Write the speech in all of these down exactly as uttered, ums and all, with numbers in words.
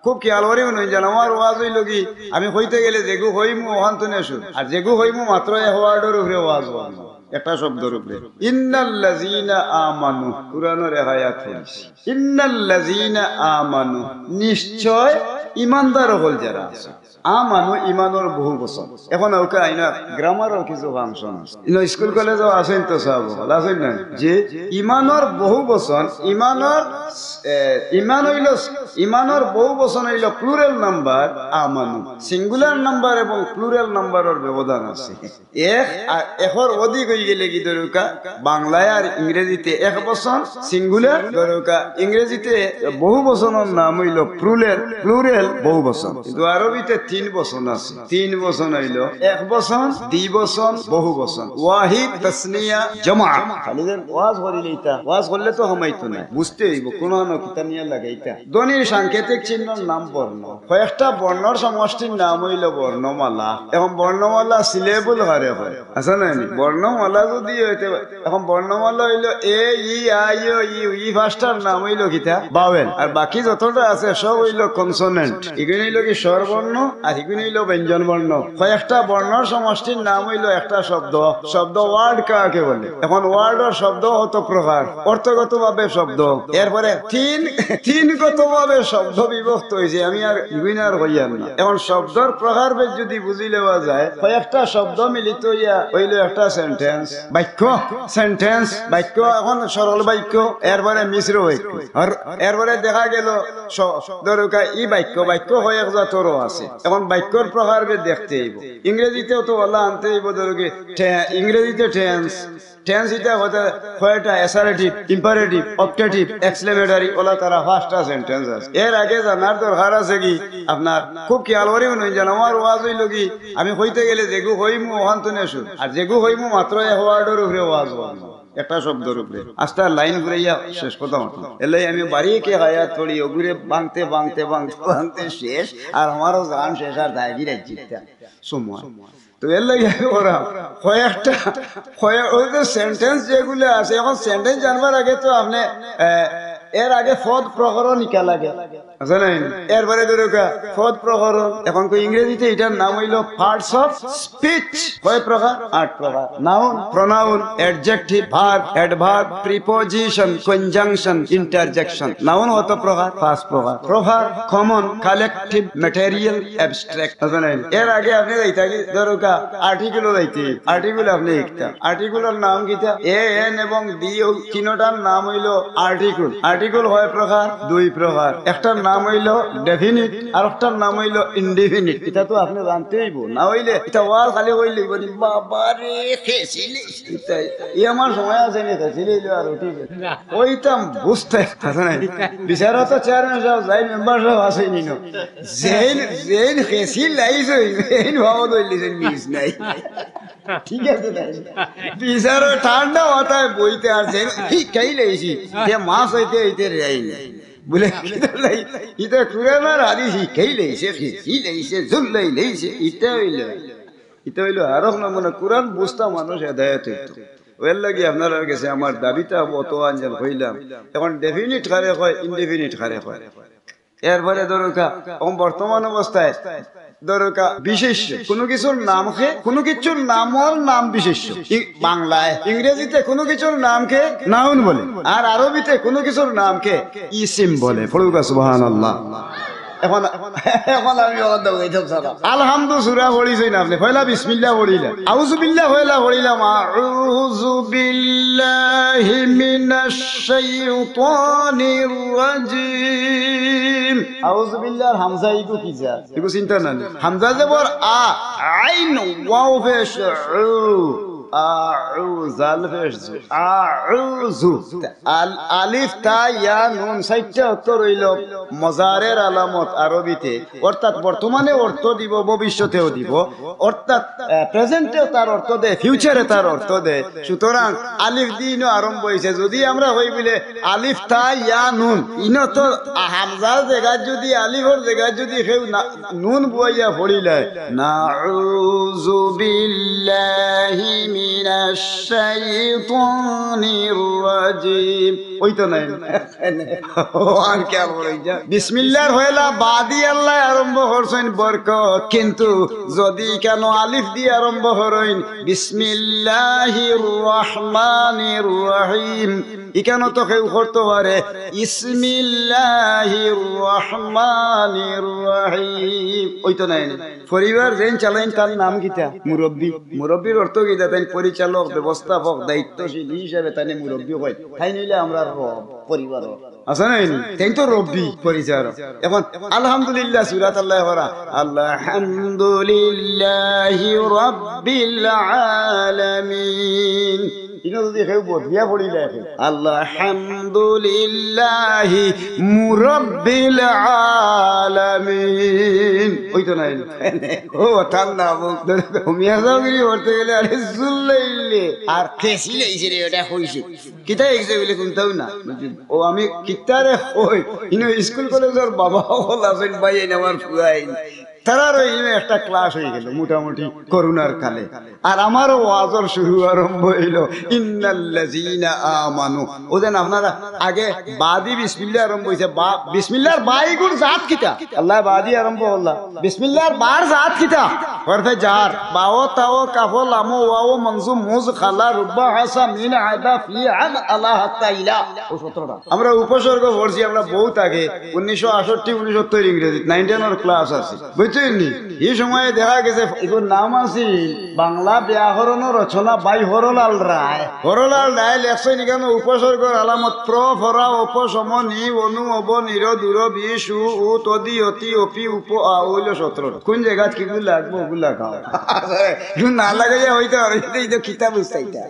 খুব খেয়াল করি হুনইন যেন, আমার ওয়াজ অইলো কি, আমি কইতে গেলে যেগু কইমু অখান থনে শুরু, আর যেগু কইমু মাত্র এক ওয়ার্ডর উপরে ওয়াজ অইবো, একটা শব্দর উপরে। ইন্নাল্লাযীনা আমানু, কুরআনর এক আয়াত পড়ছি। ইন্নাল্লাযীনা আমানু, নিশ্চয় ইমানদার অকল যেরা আছে। আমানু ইমানর বহু বচন। এখন ওকে আইনা গ্রামারর কিছু ফাংশন আছে। ইনো স্কুল কলেজও আছইন তো সাব, আছইন না? যে ইমানর বহু বচন, ইমানর, এ, ইমান অইলো, ইমানর বহু বচন অইলো প্লুরাল নাম্বার আমানু। সিঙ্গুলার নাম্বার এবং প্লুরাল নাম্বারর ব্যবধান আছে। এক আর একর অধিক অইগেলে কি ধরুকা, বাংলায় আর ইংরেজিতে এক বচন, সিঙ্গুলার, ধরুকা ইংরেজিতে বহু বচনর নাম অইলো প্লুরাল, প্লুরাল বহু বচন। কিন্তু আরবিতে তিন বচন আছে। তিন বচন অইলো এক বচন, দ্বি বচন, বহু বচন। ওয়াহিদ, তাসনিয়া, জমা। খালি যে ওয়াজ করিলে ইতা, ওয়াজ করলে তো হামাইতো না, বুঝতে অইবো কোন কিতা নিয়া লাগাইতা। ধ্বনির সাংকেতিক চিহ্নর নাম বর্ণ। কয়েকটা বর্ণর সমষ্টির নাম অইলো বর্ণমালা। এখন বর্ণমালা সিলেবল কারে কয়? আছে না নি? বর্ণমালা যদি অইতে, এখন বর্ণমালা অইলো এ, ই, আ, ই, ও, ই, ই পাঁচটার নাম অইলো কিতা? ভাওয়েল। আর বাকি যতটা আছে সব অইলো কনসোনেন্ট। ইগুন অইলো কি স্বরবর্ণ, আর ইগুন অইলো ব্যঞ্জন বর্ণ। কয়েকটা বর্ণর সমষ্টির নাম অইলো একটা শব্দ। শব্দ ওয়ার্ড কাকে বলে? এখন ওয়ার্ডর শব্দ কত প্রকার? অর্থগতভাবে শব্দ, এরপরে তিন, তিনগতভাবে শব্দ বিভক্ত অইছে। আমি আর ইগুন আর কইয়ার না। এখন শব্দর প্রকারভেদ যদি বুঝি লওয়া যায়, কয়েকটা শব্দ মিলিত অইয়া অইলো একটা সেন্টেন্স, বাক্য, সেন্টেন্স, বাক্য। এখন সরল বাক্য, এরপরে মিশ্র বাক্য, আর এরপরে দেখা গেল স-, ধরুকা ই বাক্য, বাক্য কয়েক জাতরও আছে। এখন বাক্যর প্রকারভেদ দেখতে অইবো। ইংরেজিতেও তো ওলা আনতে অইবো, ধরুকা টে-, ইংরেজিতে টেন্স, টেন্স ইটা কয়টা? কয়টা? Assertive, imperative, optative, exclamatory, OLA তারা পাঁচটা সেন্টেন্স আছে। এর আগে জানার দরকার আছে কি আপনার? খুব খেয়াল করি হুনইন যেন, আমার ওয়াজ অইলো কি, আমি কইতে গেলে যেগু কইমু অখান থনে শুরু, আর যেগু কইমু মাত্র এক ওয়ার্ডর উপরে ওয়াজ অইবো, একটা শব্দর উপরে। আস্তা লাইন ঘুরাইয়া শেষ কথা মাত্র। এরলাগি আমি বারিকে আয়াত পড়ি, ওগুরে ভাঙতে, ভাঙতে, ভাঙতে, ভাঙতে শেষ, আর আমারও জান শেষ, আর দায়গির রাজ্যিকটা সময়। তো এরলাগি আমি ওরা কয়েকটা, কয়েক, ওই যে সেন্টেন্স যেগুলো আছে, এখন সেন্টেন্স জানবার আগে তো আপনি, আহ, এর আগে পদ প্রকরণ ইকা লাগে, আছে না? এরপরে ধরুকা পদ প্রকরণ। এখন কই ইংরেজিতে ইটার নাম অইলো পার্টস অফ স্পিচ। কয় প্রকার? আট প্রকার। Noun, pronoun, adjective, verb, adverb, preposition, conjunction, interjection. Noun কত প্রকার? পাঁচ প্রকার। Proper, common, collective, material, abstract. বুঝলেন? এর আগে আপনি যাইতা কি, ধরুকা আর্টিকেলও যাইতে, আর্টিকেল আপনি লিখতা। আর্টিকেলর নাম কিতা? এ, এন এবং দি, ও তিনটার নাম অইলো আর্টিকেল। আর্টিকেল কয় প্রকার? দুই প্রকার। একটার নাম অইলো ডেফিনিট, আর একটার নাম অইলো ইনডেফিনিট। ইটা তো আপনি জানতে অইবো, না অইলে ইটা ওয়াজ খালি কইলে অইবো নি? বাবা রে, ফেসিলে। ইটা, ই আমার সময় আছে নি, ফেসিলে অইলো আর উঠি গেল। না। ওইতাম বুঝতে আছে না। বিচারো তো চেয়ারম্যান সাহেব, যাই মেম্বার সাহেব আছে নি নো। যেইন, যেইন ফেসিল লাইছে, এইন ভাবো দইলে যে মিস নাই। ঠিক আছে, তাই? বিচারো ঠান্ডা মাথায় বইতে আর যে, ঠিক খাই লাইছি, যে মাছ অইতে অইতে রেই নাই। বলে, কিতা লাই, ইতা কুরআন আর হাদিস শিখাই লাইছে, শিখাই লাইছে, জুল্লাই লাইছে, ইতা অইলো। ইতা অইলো আরক নমুনা, কুরআন বুঝতা মানুষ হেদায়েত অইতো। এর লাগি আপনারার গেছে আমার দাবিটা অত আঞ্জাল কইলাম। এখন ডেফিনিট কারে কয়, ইনডেফিনিট কারে কয়। এরপরে ধরুকা, এখন বর্তমান অবস্থায় ধরুকা বিশেষ্য, কোনো কিছুর নামকে, কোনো কিছুর নামর নাম বিশেষ্য। ই-, বাংলায়, ইংরেজিতে কোনো কিছুর নামকে নাউন বলে, আর আরবিতে কোনো কিছুর নামকে ইসিম বলে। পড়ুকা সুবহানাল্লাহ। এখন, এখন আমি ওখান থেকে উঠে যাবো। আলহামদু সূরা পড়িছইন আপনি, পয়লা বিসমিল্লাহ পড়িলা, আউযু বিল্লাহ পয়লা পড়িলাম, আউযু বিল্লাহি মিনাশ শাইতানির রাজিম। আউযু বিল্লাহর হামজা ইগু কি যা? ইগু চিন্তা না নি। হামজা জবর আ, আইন ওয়াও পেশ উ, আউ, জাল পেশ জু, আউযু। আল-, আলিফ, তা, ইয়া, নুন, চাইরটা অক্ষর অইলো মজারের আলামত আরবিতে, অর্থাৎ বর্তমানে অর্থ দিব, ভবিষ্যতেও দিব, অর্থাৎ, আহ, প্রেজেন্টেও তার অর্থ দেয়, ফিউচারে তার অর্থ দেয়। সুতরাং আলিফ দিনও আরম্ভ অইছে। যদি আমরা কই বলে আলিফ, তা, ইয়া, নুন, ইনো তো হামজার জাগাত যদি, আলিফর জাগাত যদি কেউ না, নুন বওয়াইয়া পড়িলায়, নাউযু বিল্লাহি মিনাশ শাইতানির রাজিম। ওই তো নাই। ও আর কি আর বলে যা। বিসমিল্লাহর পয়লা বা দি আল্লায় আরম্ভ করছইন বরকত, কিন্তু যদি কেন আলিফ দি আরম্ভ করইন, বিসমিল্লাহির রহমানির রহিম, ইখানো তো কেউ করতো পারে, ইসমিল্লাহির রহমানির রহিম। ওই তো নাই। পরিবার যেইন চালাইন, তার নাম কিতা? মুরব্বি। মুরব্বির অর্থ কিতা? তাইন পরিচালক, ব্যবস্থাপক, দায়িত্বশীল, ই হিসাবে তাইন মুরব্বি কয়। তাইন অইলা আমরার রব পরিবারর। আছে না নি? তাইন তো রব্বি পরিচালক। এখন আলহামদুলিল্লাহ সুরাত আল্লায় করা। আলহামদুলিল্লাহি রাব্বিল আলামিন। ইনো যদি কেউ বদলিয়া পড়িলা এখন, আলহামদুলিল্লাহি মুরব্বিল আলামিন। ওই তো নাই। ও, তার নাম। মিয়া সাহেব গিরি করতে গেলে আরে জুল্লাইলে। আর খেসি লাইছে রে, ওটা কইছে। কিতা এক্সে বলে কোনটাও না। ও আমি কিতারে কই, ইনো স্কুল কলেজর বাবা অকল আছইন, ভাই আইন আমার ফুয়া আইন। তারার ওই ইনো একটা ক্লাস অই গেল মোটামুটি করোনার কালে। আর আমারও ওয়াজর শুরু আরম্ভ অইল, ইন্নাল্লাযীনা আমানু। ও যেন আপনারা আগে বা দি বিসমিল্লাহ আরম্ভ অইছে, বা, বিসমিল্লাহর বা ইগুর জাত কিতা? আল্লায় বা দি আরম্ভ করলা। বিসমিল্লাহর বার জাত কিতা? হরফে জার। বাও, তাও, কাফো, লামো, ওয়াও, মনজুম, মুজ, খালা, রুব্বা, হাসা, মিন, আদা, ফি, আন, আলা, হাত্তা, ইলা। ও সতেরোটা। আমরা উপসর্গ পড়ছি, আমরা বহুত আগে, উনিশশো আটষট্টি, উনসত্তর ইংরেজি, নাইন টেনর ক্লাস আছে। বুঝছইন নি? ই সময়ে দেখা গেছে, ইগুর নাম আছিল বাংলা ব্যাকরণ রচনা by হরলাল রায়। হরলাল রায় লেখছইন ইখানো উপসর্গর আলামত প্র, ফরা, অপ, সম, নি, অনু, অব, নির, দূর, বি, সু, উ, তদি, অতি, অপি, উপ, আ, অইল সতেরো। কোন জাগাত কিগু লাগবো, ওগু লাগাও। ইগু না লাগাইয়া অইতো পারে, ইটা, ইটা কিতা বুঝতা ইটা?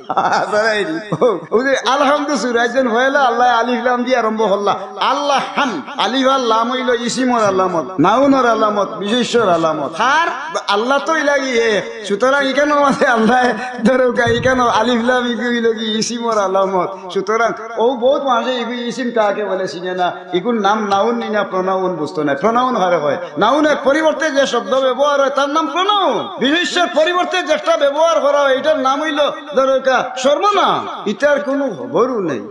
আলহামদু সুরাইজন পয়লা আল্লায় আলিফ লাম দি আরম্ভ করলা। আল্লাহান, আলিফ আর লাম অইল ইসিমর আলামত, নাউনর আলামত, বিশেষ্যর আলামত। আর আল্লাহ তো ইলাগি এক। সুতরাং ইখানো মানে আল্লায় ধরো কা-, ইখানো আলিফ লাম ইগু অইল কি ইসিমর আলামত। সুতরাং ও বহুত মানুষে ইগু ইসিম কাকে বলে চিনে না, ইগুর নাম নাউন নি না প্রোনাউন বুঝতো না। প্রোনাউন কারে কয়? নাউনের পরিবর্তে যে শব্দ ব্যবহার হয় তার নাম প্রোনাউন। বিশেষ্যর পরিবর্তে যেটা ব্যবহার করা হয় এটার নাম অইল ধরো কা সর্বনাম। ইটার কোনো খবরও নাই।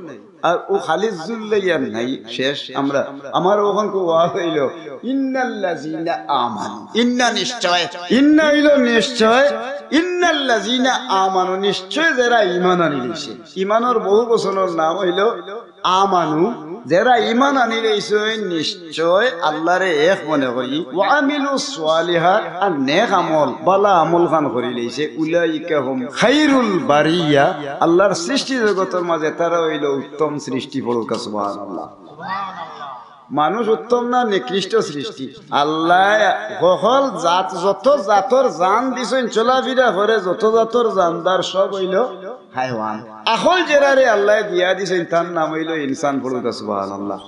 আর ও খালি জুল্লাইয়ার নাই, শেষ আমরা, আমার ওখান কো ওয়া অইল, ইন্নাল্লাযীনা আমানু। ইন্না নিশ্চয়, ইন্না অইল নিশ্চয়, ইন্নাল্লাযীনা আমানু, নিশ্চয় যেরা ঈমান আনি লইছে। ঈমানর বহু বচনর নাম অইল আমানু, যেরা ঈমান আনি লইছে নিশ্চয় আল্লাহরে এক মনে করি, ওয়া আমিলুস সালিহাত, আর নেক আমল, বালা আমল খান করি লইছে, উলাইকা হুম খাইরুল বারিয়া, আল্লাহর সৃষ্টি জগতর মাঝে তারা অইল উত্তম সৃষ্টি। পড়ুকা সুবহানাল্লাহ। মানুষ উত্তম না নিকৃষ্ট সৃষ্টি? আল্লায় হকল জাত, যত জাতর জান দিছইন, চলাফিরা করে যত জাতর জানদার, সব অইল হায়ওয়ান। আখল যেরারে আল্লায় দিয়া দিছইন, তার নাম অইল ইনসান। পড়ুকা সুবহানাল্লাহ।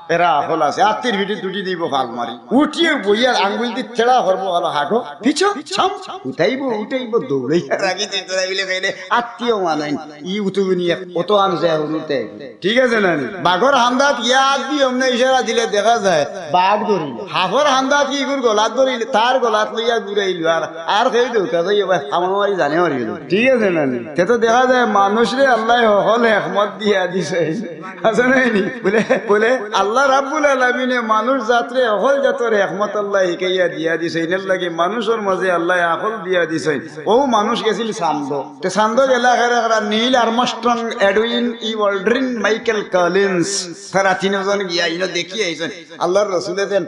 এরা আখল আছে, আত্তির ভিতরে দুটি দিব ফাল মারি, উঠিয়ে বইয়ার আঙ্গুল দি তেড়া করবো, ভালো হাগো, পিছু, ছাম, উঠাইবো, উঠাইবো, দৌড়াইয়া রাখি দিতে রাখিলে কইলে, আত্মীয় মানাইন, ই উতুগুনি এক, অত আনছে হুরুতে। ঠিক আছে না নি? বাঘর হান্দাত ইয়া আত দি অমনে ইশারা দিলে দেখা যায়, বাঘ ধরিল। হাফর হান্দাত কি ইগুর গলাত ধরিল, তার গলাত লইয়া ঘুরাইল। আর, আর কেউ দৌড়া যাই, এবার হামামারি জানে মারি গেল। ঠিক আছে না নি? তে তো দেখা যায় মানুষরে আল্লায় হকল হেকমত দিয়া দিছে। আছে না নি? বলে, বলে আল্লাহ রাব্বুল আলামিনে মানুষ জাতরে হকল জাতর হেকমত আল্লায় হিকাইয়া দিয়া দিছে। ইনার লাগি মানুষর মাঝে আল্লায় আখল দিয়া দিছে। ও মানুষ গেছিল চান্দো। তে চান্দো গেলা কারা কারা? নীল আর্মস্ট্রং, এডউইন ই ওয়াল্ড্রিন, মাইকেল কলিন্স। তারা তিনজন গিয়া ইনো দেখি আইছইন। আল্লাহর রসুলে যেন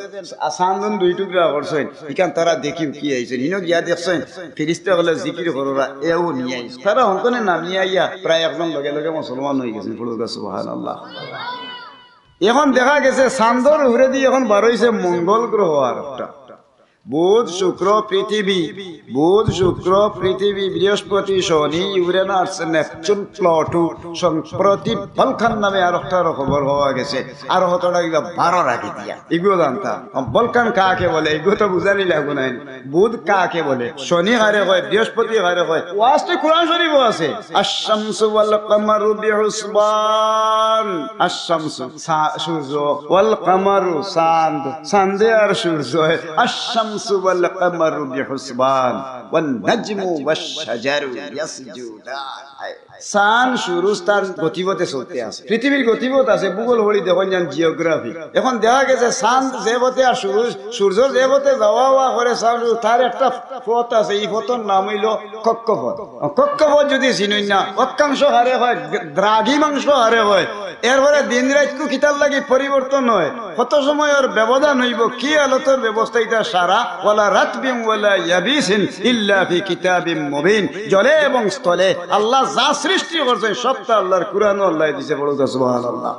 চান্দন দুই টুকরা করছইন, ইখান তারা দেখি উকি আইছইন। ইনো গিয়া দেখছইন, ফিরিস্তা অকলে জিকির কররা, এও নিয়া আইছইন। তারা হন্তনে নামিয়া আইয়া প্রায় একজন লগে লগে মুসলমান অই গেছইন। পড়ুকা সুবহানাল্লাহ। এখন দেখা গেছে চান্দর উপরেদি এখন বারইছে মঙ্গল গ্রহ আর একটা। বুধ, শুক্র, পৃথিবী, বুধ, শুক্র, পৃথিবী, বৃহস্পতি, শনি, ইউরেনাস, নেপচুন, প্লুটো, সম্প্রতি বলকান নামে আর একটার খবর পাওয়া গেছে। আর কতটা কিবা বারো রাখি দিয়া। ইগুলো জানতা। বলকান কাকে বলে? ইগুলো তো বুঝানি লাগবো না। বুধ কাকে বলে? শনি কারে কয়? বৃহস্পতি কারে কয়? ওয়াস্তে কোরআন শরীফও আছে। আশ-শামসু ওয়াল কামারু বিহুসবান। আশ-শামসু, সা-, সূর্য, ওয়াল কামারু, চাঁদ, চাঁদে আর সূর্য। আশ-শামসু والشمس والقمر بحسبان والنجم والشجر يسجدان। চান সুরুজ তান গতিপথে চলতে আছে, পৃথিবীর গতিপথ আছে, ভূগোল পড়ি দেখইন যান, জিওগ্রাফি। এখন দেখা গেছে চান যে পথে আর সুরুজ, সূর্য যে পথে যাওয়া আওয়া করে, চান সুরুজ তার একটা পথ আছে, ই পথর নাম অইলো কক্ষপথ। কক্ষপথ যদি চিনইন না, অক্ষাংশ কারে কয়, দ্রাঘিমাংশ কারে কয়, এরপরে দিন রাইতকু কিতার লাগি পরিবর্তন অয়, কত সময়র ব্যবধান অইবো, কি হালতর ব্যবস্থা ইতা সারা, ولا رطب ولا يابس إلا في كتاب مبين। জলে এবং স্থলে আল্লায় যা সৃষ্টি করছইন সবতা আল্লার কুরআনো আল্লায় দিছে, পড়ুক্কা সুবহানাল্লাহ।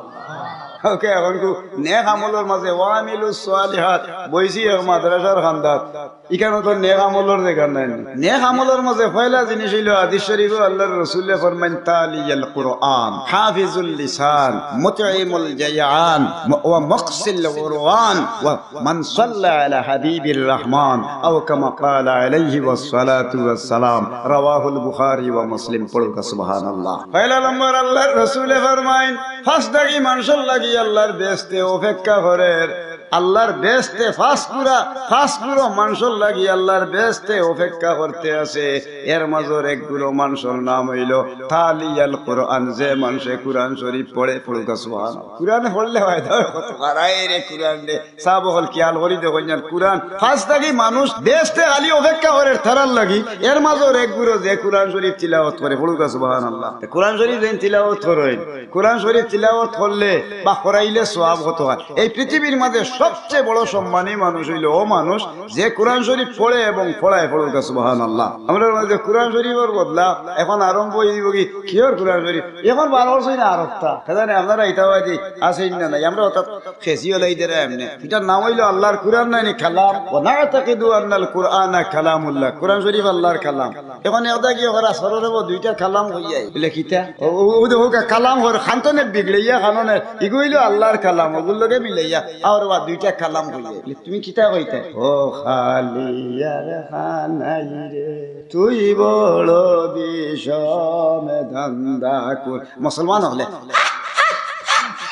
ওকে, এখন কু নেক আমলর মাঝে وعملوا الصالحات, বইছি এক মাদ্রাসার কান্দাত, ইখানো তো নেক আমলর জাগা নাই নি। নেক আমলর মাঝে পয়লা জিনিস অইলো হাদিস শরীফো আল্লার রসুলে ফরমাইন, تالي القرآن، حافظ اللسان، مطعم الجيعان، م-، ومقسي العريان، ومن صلى على حبيب الرحمن، أو كما قال عليه الصلاة والسلام، رواه البخاري ومسلم। পড়ুক্কা সুবহানাল্লাহ। পয়লা নম্বর আল্লার রসুলে ফরমাইন, পাঁচটা কি মানষর লাগি আল্লার বেহেস্তে অপেক্ষা করের। আল্লার বেহেস্তে পাঁচ গুরা, পাঁচ গুরু মানষর লাগি আল্লার বেহেস্তে অপেক্ষা করতে আছে। এর মাজর এক গুরু মানষর নাম অইলো تالي القرآن, যে মানষে কুরআন শরীফ পড়ে, পড়ুক্কা সুবহানাল্লাহ। কুরআন পড়লে ফায়দা অয় কত, হারায় রে কুরআন রে। সাব অকল খিয়াল করি দেখইন যান, কুরআন পাঁচটা কি মানুষ বেহেস্তে খালি অপেক্ষা করের তারার লাগি, এর মাজর এক গুরু যে কুরআন শরীফ তিলাওয়াত করে, পড়ুক্কা সুবহানাল্লাহ। তে কুরআন শরীফ যেইন তিলাওয়াত করইন, কুরআন শরীফ তিলাওয়াত করলে বা করাইলে সওয়াব কত অয়। এই পৃথিবীর মাঝে সবচেয়ে বড় সম্মানী মানুষ অইলো অউ মানুষ যে কুরআন শরীফ পড়ে এবং পড়ায়, পড়ুক্কা সুবহানাল্লাহ। আমরার মাঝে কুরআন শরীফর বদলা এখন আরম্ভ অইবো কি, কিওর কুরআন শরীফ? এখন বার করছইন না আরোকটা। কে জানে আপনারা ইতা বাদে আছইন না নাই। আমরা অর্থাৎ খেছি অলাই দেরা এমনে। ইটার নাম অইলো আল্লার কুরআন নায় নি কালাম। ونعتقد أن القرآن كلام الله। কুরআন শরীফ আল্লার কালাম। এখন একদা গিয়া করা সররে দুইটা কালাম কইয়াই। বলে, "কিতা?" ও, ও, ও দেখো কা-, কালাম কর, খান্তনে বিগড়াইয়া খাননে, ইগু অইলো আল্লার কালাম, ওগুর লগে মিলাইয়া, আর বা দুইটা কালাম কইয়াই। বলে, "তুমি কিতা কইতায়?" ও খালি আর খানাই রে, তুই বড় বিষম ধান্দা কর। মুসলমান অকলে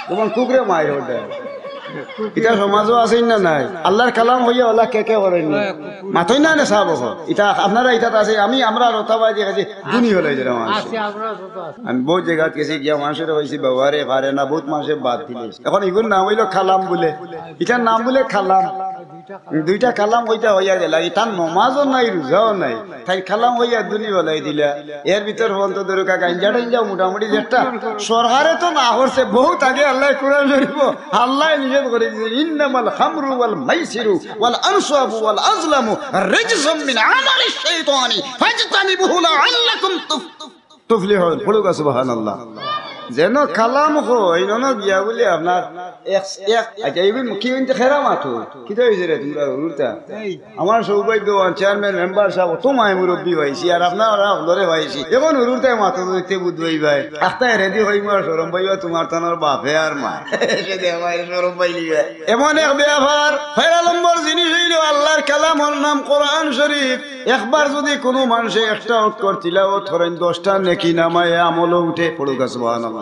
যেমন কুকুরে মাইর ওঠে। ইতা সমাজো আছইন না নাই? আল্লার কালাম কইয়া অলা কে কে করইন না। মাতইন না নে সাব অকল। ইতা আপনারা ইতাত আছে, আমি আমরা রতাবাই দেখেছি, দুনি হলাই যেটা মানুষ। আছে, আমরা যত আছে। আমি বউত জাগাত গেছি, গিয়া মানষরে কইছি, "বাবা রে, পারে না", বউত মানষে বাদ দিলে। এখন ইগুর নাম অইলো কালাম বুলে, ইটার নাম বুলে কালাম। দুইটা কালাম কইতা কইয়া গেলা, ইতার নমাজও নাই, রোজাও নাই, তাইন কালাম কইয়া দুনি বানাই দিলা। এর ভিতর পর্যন্ত ধরো কা গাঞ্জা টাঞ্জাও মোটামুটি যেটা সরকারে তো না করছে, বউত আগে আল্লায় কুরআন শরীফো আল্লায় নিষেধ করি দিছে, "إنما الخمر والميسر والأنصاب والأزلام رجس من عمل الشيطان فاجتنبوه لعلكم تف-" তুফলিহুন, পড়ুক্কা সুবহানাল্লাহ। যেন কালাম কইন, অনো গিয়া বুলে আপনার এক, এক, আচ্ছা, ইগুন কি অইন তে খেরা মাতো? কিতা অইছে রে তুমরা হুরুতা? আমার সৌভাগ্যবান চেয়ারম্যান মেম্বার সাব, অত মাই মুরব্বি পাইছি, আর আপনারা হকলরে পাইছি। এখন হুরুতায় মাতো দিতে বুঝবায় ভাই। আখতা এরেদি কইমু আর শরম পাইবা তুমার তানর বাপে আর মায়। সে দে আমার শরম পাইলি ভাই। এমন এক ব্যাপার, পয়লা নম্বর জিনিস অইলো আল্লার কালামর নাম কোরআন শরীফ। একবার যুদি কুনু মানষে একটা অক্ষর তিলাওয়াত করইন, দশটা নেকি নামায় আমলও উঠে, পড়ুক্কা সুবহানাল্লাহ।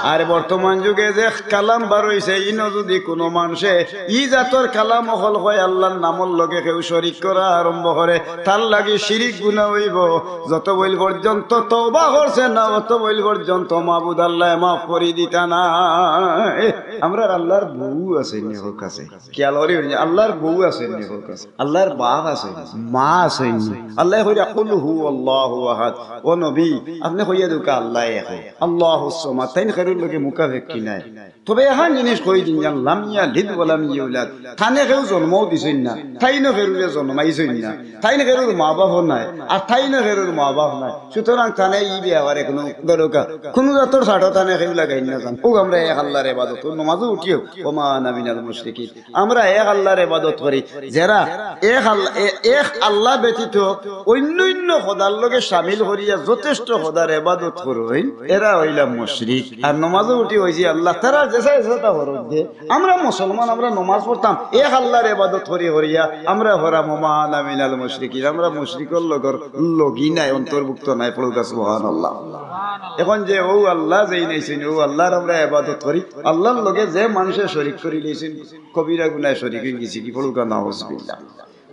আর বর্তমান যুগে যে কালাম বার অইছে, ইনো যুদি কুনু মানষে ই জাতর কালাম অকল কয়, আল্লার নামর লগে কেউ শরিক করা আরম্ভ করে, তার লাগি শিরিক গুনা অইবো। যত বইল পর্যন্ত তওবা করছে না, অত বইল পর্যন্ত মাবুদ আল্লায় মাফ করি দিতা না। এ, আমরার আল্লার বউ আছে নি হক আছে। খেয়াল করি, আল্লার বউ আছে নি হক আছে। আল্লার বাপ আছে, মা আছে নি। আল্লায় কইরা, "কুল হু আল্লাহু আহাদ।" ও নবী, আপনে কইয়া দেউক্কা আল্লায় এক। আল্লাহুস সামাদ, তাইন কেউর লগে মুখাপেক্ষি নায়। তবে এখান জিনিস কই দিন যান, লাম ইয়ালিদ ওয়া লাম ইউলাদ। তানে কেউ জন্মও দিছইন না, তাইনও কেউরে জন্মাইছইন না, তাইন কেউর মা বাপও নায়, আর তাইনও কেউর মা বাপ নায়। সুতরাং তানে ই ব্যাপারে কুনু দরকার, কুনু জাতর ছাটো তানে কেউ লাগাইন না যান। অউ আমরা এক আল্লার ইবাদত, নমাজও উঠিও, ওমা আনা মিনাল মুশরিকিন। আমরা এক আল্লার ইবাদত করি, যেরা এক আল্লা-, এ-, এক আল্লা ব্যতীত অইন্য অইন্য খোদার লগে শামিল করিয়া যথেষ্ট খোদার ইবাদত করইন, এরা অইলা মুশরিক। আর নমাজও উঠি কইছি আল্লাহ, তারা যেছা যেছা তা করউক দে। আমরা মুসলমান, আমরা নমাজ পড়তাম, এক আল্লার ইবাদত করি করিয়া, আমরা হরাম ওমা আনা মিনাল মুশরিকিন, আমরা মুশরিকর লগর লগি নাই, অন্তর্ভুক্ত নাই, পড়ুক্কা সুবহানাল্লাহ। এখন যে অউ আল্লা যেইন আইছইন, অউ আল্লার আমরা ইবাদত করি, আল্লার লগে যে মানষে শরিক করিলাইছইন, কবিরা গুনায় শরিক অইগেছি, কি পড়ুক্কা নাউজুবিল্লাহ।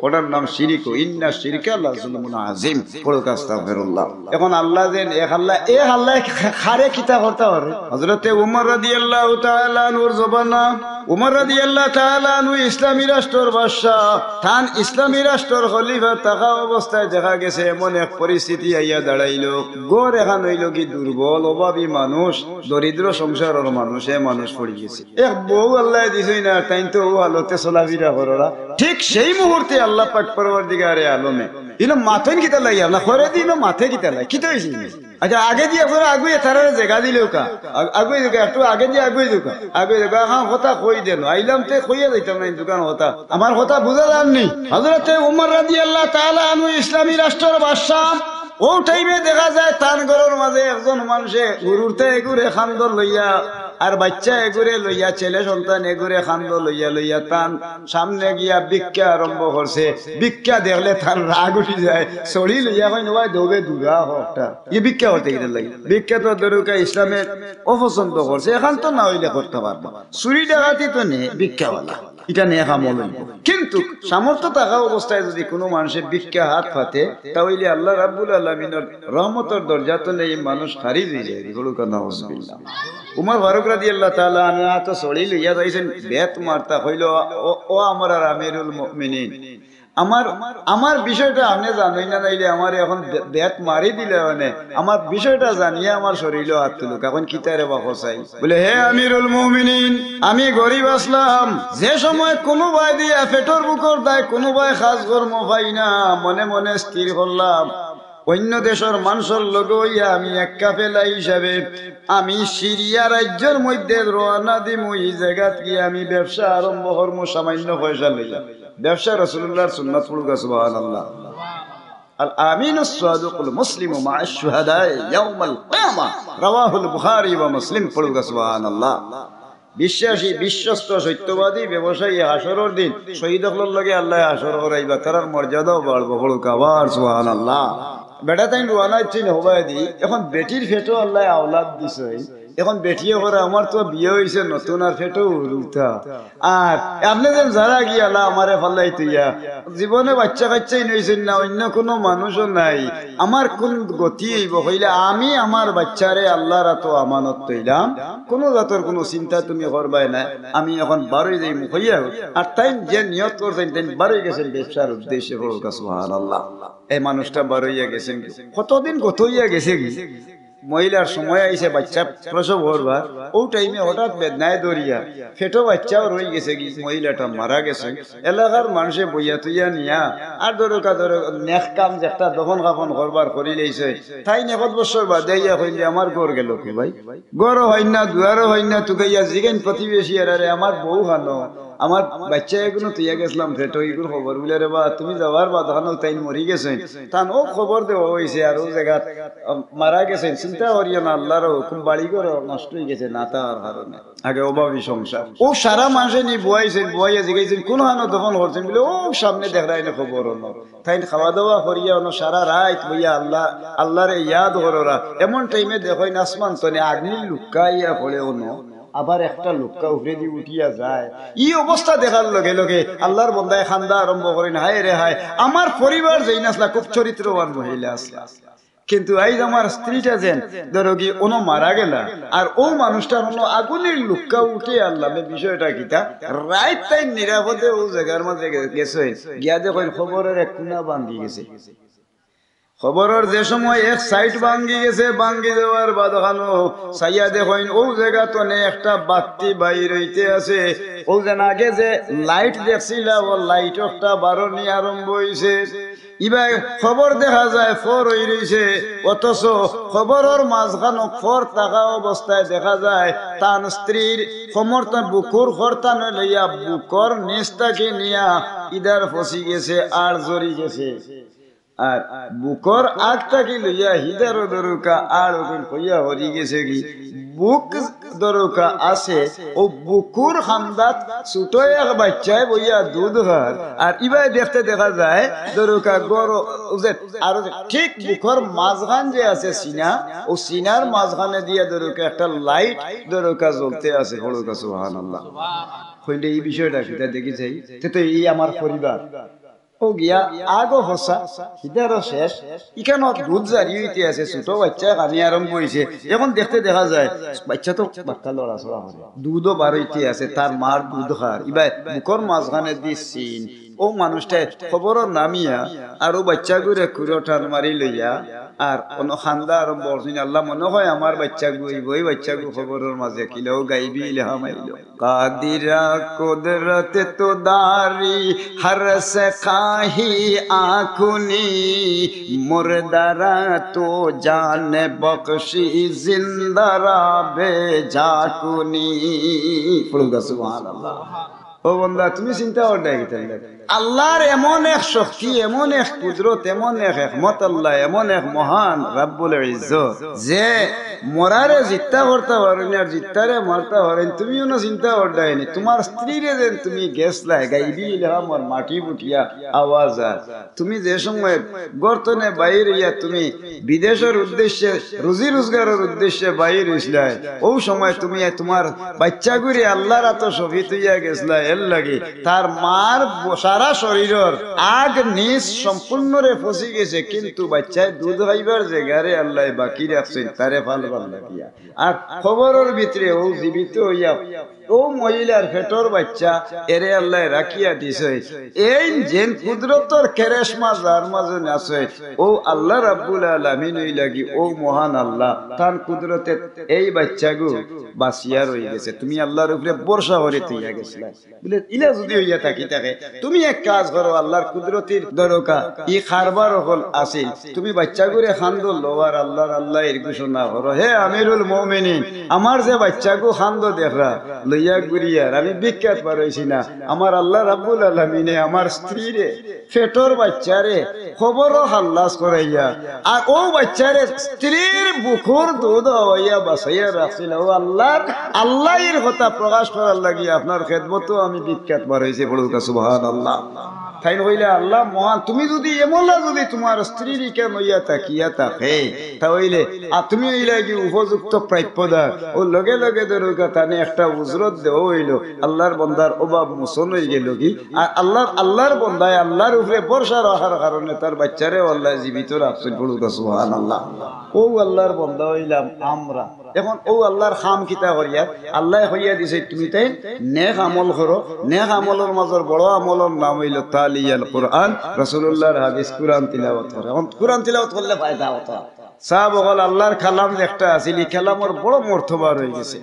ওটার নাম শিরিক। ইন্না শিরকা লাযুলমুন আযীম। পড়ুক আস্তাগফিরুল্লাহ। এখন আল্লাহ যেন এক আল্লাহ, এক আল্লাহ খা-, খারে কিতা করতা পারে? হযরতে উমর রাদিয়াল্লাহু তাআলা আনহুর জমানা, উমর রাদিয়াল্লাহু তাআলা আনহু ইসলামী রাষ্ট্রর বাদশা, তান ইসলামী রাষ্ট্রর খলিফা থাকা অবস্থায় দেখা গেছে এমন এক পরিস্থিতি আইয়া দাঁড়াইলো, ঘর এখান অইলো কি দুর্বল, অভাবী মানুষ, দরিদ্র সংসারর মানুষ, এ মানুষ পড়ি গেছে। এক বউ আল্লায় দিছইন না, তাইন তো অউ হালতে চলাফিরা কররা। ঠিক সেই মুহূর্তে আল্লাহ পাক পরওয়ারদিগারে আলমে ইনো মাতইন কিতা লাগি, আপনার করে দিন মাতে কিতা লাগি, কিতা অইছে? আচ্ছা, আগে দিয়া একটু আগুয়ে তারারে জাগা দিলেও কা, আগ-, আগুয়ে দিউকা, একটু আগে দিয়া আগুয়ে দিউকা, আগুয়ে দিউকা, এখন কথা কই দেন, আইলাম তে কইয়া যাইতাম না, দোকান কথা, আমার কথা বুঝা যাননি? হযরতে উমর রাদিয়াল্লাহু তাআলা আনহু ইসলামী রাষ্ট্রর বাদশা, অউ টাইমে দেখা যায় তান ঘরর মাঝে একজন মানষে গরুরতা এগুরে খান্দো লইয়া, আর বাইচ্চা এগুরে লইয়া, ছেলে সন্তান এগুরে খান্দো লইয়া লইয়া তান সামনে গিয়া ভিক্ষা আরম্ভ করছে। ভিক্ষা দেখলে তার রাগ উঠি যায়, ছড়ি লইয়া কইন, "ওই দৌড়ে দূরা হ একটা।" ই ভিক্ষা করতে কিতা লাগি? ভিক্ষা তো ধরুকা ইসলামে অপছন্দ করছে, এখান তো না অইলে করতা পারবা। চুরি ডাকাতি তো নে, ভিক্ষাওয়ালা। ইটা নেক আমল অইবো। কিন্তু সামর্থ্য থাকা অবস্থায় যুদি কুনু মানষে ভিক্ষা হাত পাতে, তা অইলে আল্লাহ রাব্বুল আলামিনর রহমতর দরজা তনে ই মানুষ খারিজ অইযায়। বলুকা নাউজুবিল্লাহ। উমর ফারুক রাদিয়াল্লাহু তাআলা আনহু তো ছড়ি লইয়া যাইছইন, বেত মারতা, কইলো, "ও, ও আমরার আমিরুল মুমিনিন, আমার, আমার বিষয়টা আপনে জানইন না, নাইলে আমারে এখন বে-, বেত মারি দিলে মানে, আমার বিষয়টা জানিয়া আমার শরীলো আত তুলুক, এখন কিতারে বা কছাই?" বলে, "হে আমিরুল মুমিনিন, আমি গরিব আছলাম, যে সময় কুনুবায় দিয়া পেটর ভুকর দায় কুনুবায় কাজ কর্ম পাই না, মনে মনে স্থির করলাম, অইন্য দেশর মানষর লগে অইয়া আমি এক কাফেলা হিসাবে আমি সিরিয়া রাজ্যর মধ্যে রওয়ানা দিমু, ই জাগাত গিয়া আমি ব্যবসা আরম্ভ করমু সামান্য পয়সা লইয়া।" ব্যবসা রাসূলুল্লাহর সুন্নাত। পড়ুকা সুবহানাল্লাহ। আল আমিনুস সাদুকুল মুসলিমু মা'আশ শুহাদায়ে ইয়াউমাল কিয়ামা। রাওয়াহুল বুখারী ওয়া মুসলিম। পড়ুকা সুবহানাল্লাহ। বিশ্বাসী, বিশ্বস্ত, সত্যবাদী ব্যবসায়ী হাশরর দিন শহীদ অকলর লগে আল্লায় হাশর করাইবা, তারার মর্যাদাও বাড়বো। পড়ুকা আবার সুবহানাল্লাহ। বেটা তাইন রওয়ানা দিছইন হবায়দি, এখন বেটির পেটো আল্লায় আওলাদ দিছইন, এখন বেটিয়ে কয়, "আমার তো বিয়া অইছে নতুন, আর পেটো হুরুতা।" আর আপনে যেন যারা গিয়া আল্লাহ আমারে ফালাই তুইয়া, জীবনে বাইচ্চা কাইচ্চাই নইছইন না, অইন্য কুনু মানুষও নাই, আমার কুন গতি অইবো? কইলে, "আমি আমার বাইচ্চারে আল্লাহর আতো আমানত থইলাম, কুনু জাতর কুনু চিন্তা তুমি করবায় না, আমি এখন বারই যাইমু," কইয়া। আর তাইন যে নিয়ত করছইন, তাইন বারই গেছইন ব্যবসার উদ্দেশ্যে। পড়ুকা সুবহানাল্লাহ। এই মানুষটা বারইয়া গেছইন, কতদিন গত অইয়া গেছেগি। মহিলার সময় আইছে বাইচ্চা প্রসব করবার, অউ টাইমে হঠাৎ বেদনায় ধরিয়া পেটো বাইচ্চাও রইগেছেগি, মহিলাটা মারা গেছে। এলাকার মানষে বইয়া তুইয়া নিয়া আর ধরুকা ধরো নেক কাম যেটা দফন কাফন করবার করিলাইছে। তাইন এক বছর বাদে আইয়া কইন যে, "আমার ঘর গেলো কই ভাই? ঘরও অইন না, দুয়ারও অইন না, তুকাইয়া জিগাইন প্রতিবেশী এরারে, আমার বউ খানো, আমার বাইচ্চা এগুলো তুইয়া গেছলাম পেটো, ইগুর খবর?" বুলে, "রে বা, তুমি যাওয়ার বাদ খানো তাইন মরি গেছইন, তান অউ খবর দেওয়া অইছে, আর অউ জাগাত, আম, মারা গেছইন, চিন্তা করিও না, আল্লাহর হুকুম, বাড়ি ঘর নষ্ট অইগেছে না থাকার কারণে।" আগে অভাবী সংসার। অউ সারা মানষে নি বওয়াইছইন, বওয়াইয়া জিগাইছইন, "কুন খানো দফন করছইন?" বুলে, "অউ সামনে দেখরায়নি কবর অনো।" তাইন খাওয়া দাওয়া করিয়া অনো সারা রাইত বইয়া আল্লাহ, আল্লাহরে ইয়াদ কররা। এমন টাইমে দেখইন আসমান তনে আগ্নির লুক্কা আইয়া পড়ে অনো, আবার একটা লুক্কা উপরেদি উঠিয়া যায়। ই অবস্থা দেখার লগে লগে আল্লাহর বন্দায় কান্দা আরম্ভ করইন, "হায় রে হায়, আমার পরিবার যেইন আছলা, খুব চরিত্রবান মহিলা আছলা।" কিন্তু আইজ আমার স্ত্রীটা যেন ধরোগি অনো মারা গেলা, আর অউ মানুষটার অনো আগুনির লুক্কা উঠে আল্লামে বিষয়টা কিতা? রাইত তাইন নিরাপদে অউ জাগার মাঝে গে-, গেছইন, গিয়া দেখইন কবরর এক কুনা ভাঙ্গি গেছে। কবরর যে সময় এক সাইড ভাঙ্গি গেছে, ভাঙ্গি যাওয়ার বাদ খানো চাইয়া দেখইন অউ জাগা তনে একটা বাত্তি বাইর অইতে আছে। অউ যেন আগে যে লাইট দেখছিলা, অউ লাইট একটা বারনি আরম্ভ অইছে। ইবায় কবর দেখা যায় ফর অই রইছে, অথচ কবরর মাঝখানো ফর থাকা অবস্থায় দেখা যায় তান স্ত্রীর কোমর তা-, বুকুর খরতানো লইয়া বুকর নিচ থাকি নিয়া ইদার ফসি গেছে, আড় জরি গেছে। আর বুকর আগ থাকি লইয়া হিদারও ধরুকা আড় অগুন কইয়া হরি গেছেগি। বুক ধরুকা আছে, অউ বুকুর কান্দাত ছোট এক বাইচ্চায় বইয়া দুধ খার, আর ইবায় দেখতে দেখা যায় ধরুকা গরো, অউ যে, আর অউ যে ঠিক বুকর মাঝখান যে আছে সিনা, অউ সিনার মাঝখানে দিয়া ধরুকা একটা লাইট ধরুকা জ্বলতে আছে। পড়ুকা সুবহানাল্লাহ। কইলে ই বিষয়টা কিতা দেখি যাই, তে তো ই আমার পরিবার। ও গিয়া আগও হসা, হিদারও শেষ। ইখানো দুধ জারি অইতে আছে, ছোট বাইচ্চা কানি আরম্ভ অইছে। এখন দেখতে দেখা যায় বাইচ্চা তো বাক্কা লড়াচড়া করে, দুধও বার অইতে আছে, তার মার দুধ খার। ইবায় বুকর মাঝখানেদি চিন। ও মানুষটায় কবরো নামিয়া আর ও বাইচ্চাগুরে কুলো টান মারি লইয়া আর অনো কান্দা আরম্ভ করছইন, "আল্লাহ, মনো অয় আমার বাইচ্চাগু অইবো, ই বাইচ্চাগু কবরর মাঝে কিলা, ও গাইবি ইলহাম আইলো।" কাদিরা কুদরত তু দারি, হর সে খাহি আকুনি, মুর্দারা তু জান বখশি, জিন্দারা বেজাকুনি। পড়ুক্কা সুবহানাল্লাহ। ও বন্দা, তুমি চিন্তা করো না, কিতা আল্লাহর এমন এক শক্তি, এমন এক কুদরত, এমন এক হেকমত আল্লাহ, এমন এক মহান রাব্বুল ইজ্জত, যে মরারে জিত্তা করতা পারইন আর জিত্তারে মারতা পারইন। তুমি অনো চিন্তা করো না, তোমার স্ত্রীরে যেন তুমি গেছলায়, গাইবি ইলহামর মাটি ফুটিয়া আওয়াজ আর তুমি যে সময় ঘর তনে বাইর অইয়া তুমি বিদেশর উদ্দেশ্যে, রুজি রোজগারর উদ্দেশ্যে বাইর অইছলায়, ও সময় তুমি তোমার বাইচ্চাগুরে আল্লাহর আতো সফি থইয়া গেছলায়, এর লাগি তার মার ব-, সারা শরীরর আগ নিজ সম্পূর্ণরে ফসি গেছে, কিন্তু বাইচ্চায় দুধ খাইবার জেগারে আল্লায় বাকি রাখছইন, তারে ফালবার লাগিয়া। আর কবরর ভিতরে ও জীবিত অইয়া ও মহিলার পেটর বাইচ্চা এরে আল্লায় রাখিয়া দিছে। এই যেন কুদরতর কেরেশমা যার মাঝে আছে, ও আল্লাহ রাব্বুল আলামিন অইলা গি, ও মহান আল্লাহ, তান কুদরতে এই বাইচ্চাগু বাঁচিয়া রই গেছে। তুমি আল্লাহর উপরে ভরসা করি থইয়া গেছলায়। বুলে, ইলা যুদি অইয়া থাকি থাকে, তুমি এক কাজ করো, আল্লাহর কুদরতির দরকা, ই কারবার অকল আছিল, তুমি বাইচ্চাগুরে কান্দো লও আর আল্লাহর আল্লাহর ঘোষণা করো, "হে আমিরুল মুমিনিন, আমার যে বাইচ্চাগু কান্দো দেখরা, লইয়া ঘুরিয়ার, আমি ভিক্ষাত পারইছি না, আমার আল্লাহ রাব্বুল আলামিনে আমার স্ত্রীরে, পেটর বাইচ্চারে কবরো খাল্লাস করাইয়া, আর ও বাইচ্চারে স্ত্রীর বুকুর দুধ খাওয়াইয়া বাঁচাইয়া রাখছিল।" ও আল্লাহর, আল্লাহর কথা প্রকাশ করার লাগি আপনার খেদমতো আমি ভিক্ষাত বারইছি, পড়ুক্কা সুবহানাল্লাহ। তাইন কইলা, "আল্লাহ মহান, তুমি যুদি এমলা যুদি তোমার স্ত্রীর ইখান অইয়া থাকিয়া থাকে, তা অইলে আর তুমি অইলা গি উপযুক্ত প্রাপ্যদার।" ও লগে লগে ধরুক্কা তানে একটা উজরত দেওয়া অইলো, আল্লাহর বন্দার অভাব মোচন অই গেলো গি। আর আল্লাহর, আল্লাহর বন্দায় আল্লাহর উপরে ভরসা রাখার কারণে তার বাইচ্চারে আল্লায় জীবিত রাখছইন, পড়ুক্কা সুবহানাল্লাহ। ও আল্লাহর বন্দা অইলাম আমরা। এখন ও আল্লাহর কাম কিতা করিয়ার? আল্লায় কইয়া দিছে, "তুমি তাইন নেক আমল করো।" নেক আমলর মাজর বড় আমলর নাম অইলো তালিয়াল কুরআন, রাসুলুল্লাহর হাদিস, কুরআন তিলাওয়াত করো। এখন কুরআন তিলাওয়াত করলে ফায়দা অতা। সাব অকল, আল্লাহর কালাম একটা আছিল, ই কালামর বড় মর্তবা রই গেছে।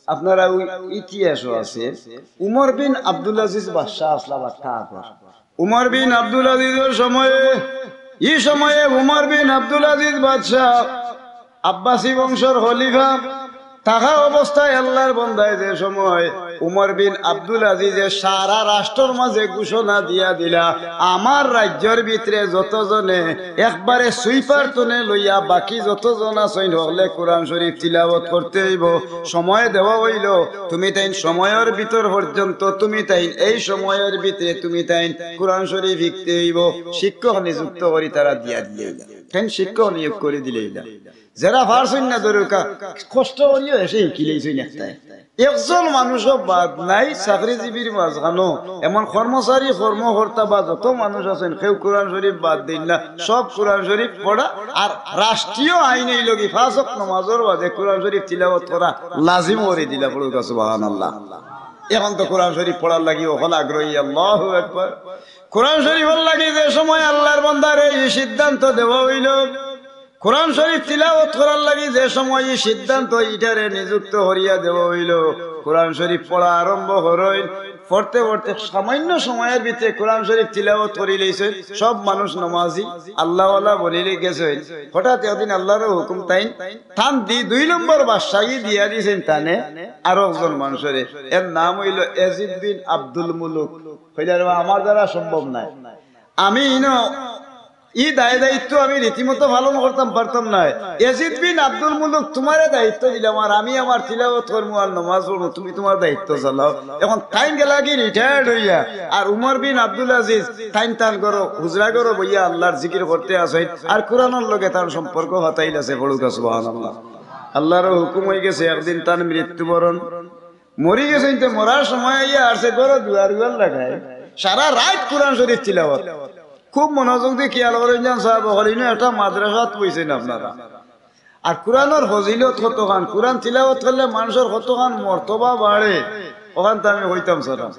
আপনারা ওই ইতিহাসও আছে, উমর বিন আব্দুল আজিজ বাদশা আছলা বাক্কা আগর। উমর বিন আব্দুল আজিজর সময়ে, ই সময়ে উমর বিন আব্দুল আজিজ বাদশা, আব্বাসী বংশর খলিফা, থাকা অবস্থায় আল্লাহর বন্দায় যে সময় উমর বিন আব্দুল আজিজে সারা রাষ্ট্রর মাজে ঘোষণা দিয়া দিলা, "আমার রাজ্যর ভিতরে যতজনে একবারে সুইপার তনে লইয়া বাকি যতজন আছইন হকলে কুরআন শরীফ তিলাওয়াত করতে অইবো, সময় দেওয়া অইলো, তুমি তাইন সময়র ভিতর পর্যন্ত, তুমি তাইন এই সময়র ভিতরে তুমি তাইন কুরআন শরীফ শিখতে অইবো।" শিক্ষক নিযুক্ত করি তারা দিয়া দিলাইলা, তাইন শিক্ষক নিয়োগ করি দিলাইলা। যেরা পারছইন না ধরুক্কা, কষ্ট করিও এসে হিকিলাইছইন একটায়। একজন মানুষও বাদ নাই চাকরিজীবীর মাজখানো, এমন কর্মচারী, কর্মকর্তা বা যত মানুষ আছইন, কেউ কুরআন শরীফ বাদ দেইন না, সব কুরআন শরীফ পড়া। আর রাষ্ট্রীয় আইন অইলো গি পাঁচ ওয়াক্ত নমাজর বাদে কুরআন শরীফ তিলাওয়াত করা লাজিম করি দিলা, পড়ুক্কা সুবহানাল্লাহ। এখন তো কুরআন শরীফ পড়ার লাগি অকল আগ্রহী, আল্লাহু আকবার। কুরআন শরীফর লাগি যে সময় আল্লাহর বন্দারে ই সিদ্ধান্ত দেওয়া অইলো, কুরআন শরীফ তিলাওয়াত করার লাগি যে সময় ই সিদ্ধান্ত ইটারে নিযুক্ত করিয়া দেওয়া অইলো, কুরআন শরীফ পড়া আরম্ভ করইন। পড়তে পড়তে সামান্য সময়র ভিতরে কুরআন শরীফ তিলাওয়াত করিলাইছইন। সব মানুষ নমাজি, আল্লাহওয়ালা বনিলি গেছইন। হঠাৎ একদিন আল্লাহর হুকুম, তাইন, তান দি-, দুই নম্বর বাদশাহী দিয়া দিছইন তানে আরো একজন মানুষরে। এর নাম অইলো এজিদ বিন আব্দুল মুলুক। কইলা, "রে বা, আমার দ্বারা সম্ভব নায়, আমি ইনো ই দায় দায়িত্ব আমি রীতিমতো পালন করতাম পারতাম নায়। এজিদ বিন আব্দুল মুলুক, তুমারে দায়িত্ব দিলাম, আর আমি আমার তিলাওয়াত করমু আর নমাজ পড়মু, তুমি তুমার দায়িত্ব চালাও।" এখন তাইন গেলা গি retired অইয়া, আর উমর বিন আব্দুল আজিজ তাইন তান ঘরো, হুজরা ঘরো বইয়া আল্লাহর জিকির করতে আছইন, আর কুরআনর লগে তান সম্পর্ক ফাতাইল আছে, পড়ুক্কা সুবহানাল্লাহ। আল্লাহর হুকুম অই গেছে, একদিন তান মৃত্যুবরণ। মরি গেছইন, তে মরার সময় আইয়া আরছে, ঘরো দুয়ার উয়ার লাগায়। সারা রাইত কোরআন শরীফ তিলাওয়াত। খুব মনোযোগ দি খিয়াল করইন যান সাব অকল, ইনো একটা মাদ্রাসাত বইছইন আপনারা। আর কোরআনর ফজিলত কতখান, কোরআন তিলাওয়াত করলে মানষর কতখান মর্তবা বাড়ে, অখান তো আমি কইতাম সারা।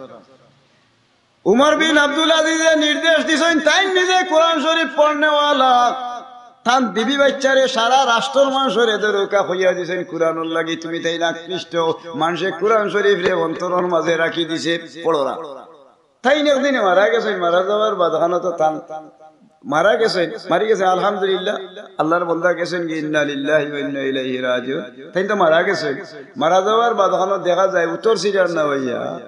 উমর বিন আব্দুল আজিজে নির্দেশ দিছইন, তাইন নিজে কোরআন শরীফ পড়নেওয়ালা। তান বিবি বাইচ্চারে, সারা রাষ্ট্রর মানষরে ধরুকা কইয়া দিছইন, কোরআনর লাগি তুমি তাইন আকৃষ্ট। মানষে কোরআন শরীফরে অন্তরর মাঝে রাখি দিছে, পড়রা। তাইন একদিনে মারা গেছইন, মারা যাওয়ার বাদখানো তো তান মারা গেছইন, মারি গেছইন, আলহামদুলিল্লাহ, আল্লাহর বন্দা গেছইন গি, ইন্না লিল্লাহি ওয়া ইন্না ইলাইহি রাজিউন। তাইন তো মারা গেছইন, মারা যাওয়ার বাদখানো দেখা যায় উত্তর সিরার না অইয়া,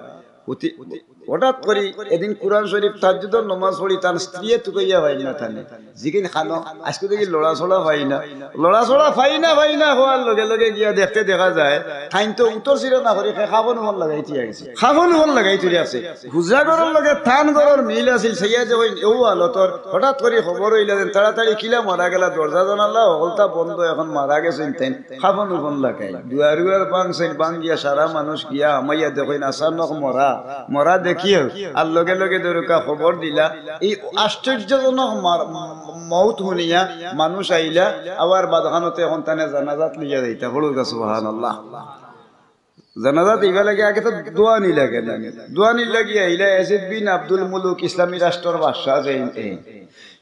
উতি-, হঠাৎ করি এদিন কোরআন শরীফ তাহাজ্জুদর নমাজ পড়ি তান স্ত্রীয়ে তুকাইয়া পাইন না তানে। জিকিন খানো, আইজকু দেখি লড়াচড়া পাই না, লড়াচড়া পাই না, পাই না, কওয়ার লগে লগে গিয়া দেখতে দেখা যায়, তাইন তো উত্তর সিরা না করি, খে-, কাফন উফন লাগাই থুইয়া গেছে। কাফন উফন লাগাই থুইয়া আছে। হুজরা ঘরর লগে তান ঘরর মিল আছিল, চাইয়া দেখইন, অউ হালতর, হঠাৎ করি খবর অইলা যেন, তাড়াতাড়ি কিলা মারা গেলা, দরজা জানালা, হকলতা বন্ধ, অখন মারা গেছইন তাইন। কাফন উফন লাগাই, দুয়ার উয়ার ভাঙছইন, ভাঙিয়া সারা মানুষ গিয়া হামাইয়া দেখইন, আচানক মরা, মরা দেখিয়া, আর লগে লগে ধরুকা খবর দিলা, এই আশ্চর্যজনক মার-, মউত হুনিয়া মানুষ আইলা, আবার বাদখানোতে অখন তানে জানাজাত লইয়া যাইতা। পড়ুকা সুবহানাল্লাহ। জানাজাত ইবার লাগি আগে তো দোয়ানি লাগে না? দোয়ানির লাগি আইলা ইয়াজিদ বিন আব্দুল মুলুক, ইসলামী রাষ্ট্রর বাদশা যেইন, এই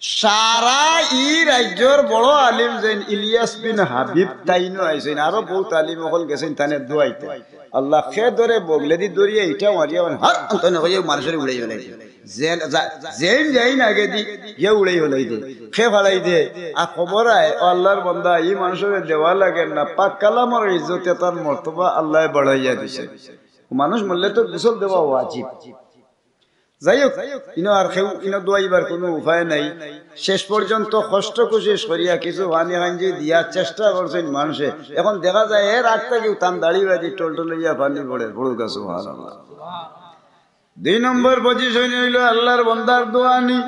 সারা ই রাজ্যর বড় আলিম যেইন ইলিয়াস বিন হাবিব, তাইনও আইছইন, আরো বউত আলিম অকল গেছইন তানে দোয়াইতা। আল্লাহ, খে ধরে বগলেদি ধরিয়া ইটা মারিয়া মানে, হাত আন্তনে কইয়া মানষরে উড়াই ফেলাই। যে-, যা-, যেইন যেইন আগেদি গিয়া উড়াই ফেলাই দে, খে ফালাই দে। আর খবর আয়, ও আল্লাহর বন্দা, ই মানষরে দেওয়া লাগে না, পাক কালামর ইজ্জতে তার মর্তবা আল্লায় বাড়াইয়া দিছে। মানুষ মরলে তো গোসল দেওয়া ওয়াজিব। যাই হোক, ইনো আর কেউ, ইনো দোয়াইবার কুনু উপায় নাই। শেষ পর্যন্ত কষ্ট কুশিশ করিয়া কিছু পানি কাঞ্জি দিয়া চেষ্টা করছইন মানষে। অখন দেখা যায় এর আগ থাকিউ তান দাড়ি বাড়ি টলটল অইয়া পানি পড়ে। পড়ুকা সুবহানাল্লাহ। দুই নম্বর পজিশন অইলো আল্লাহর বন্দার দোয়ানি।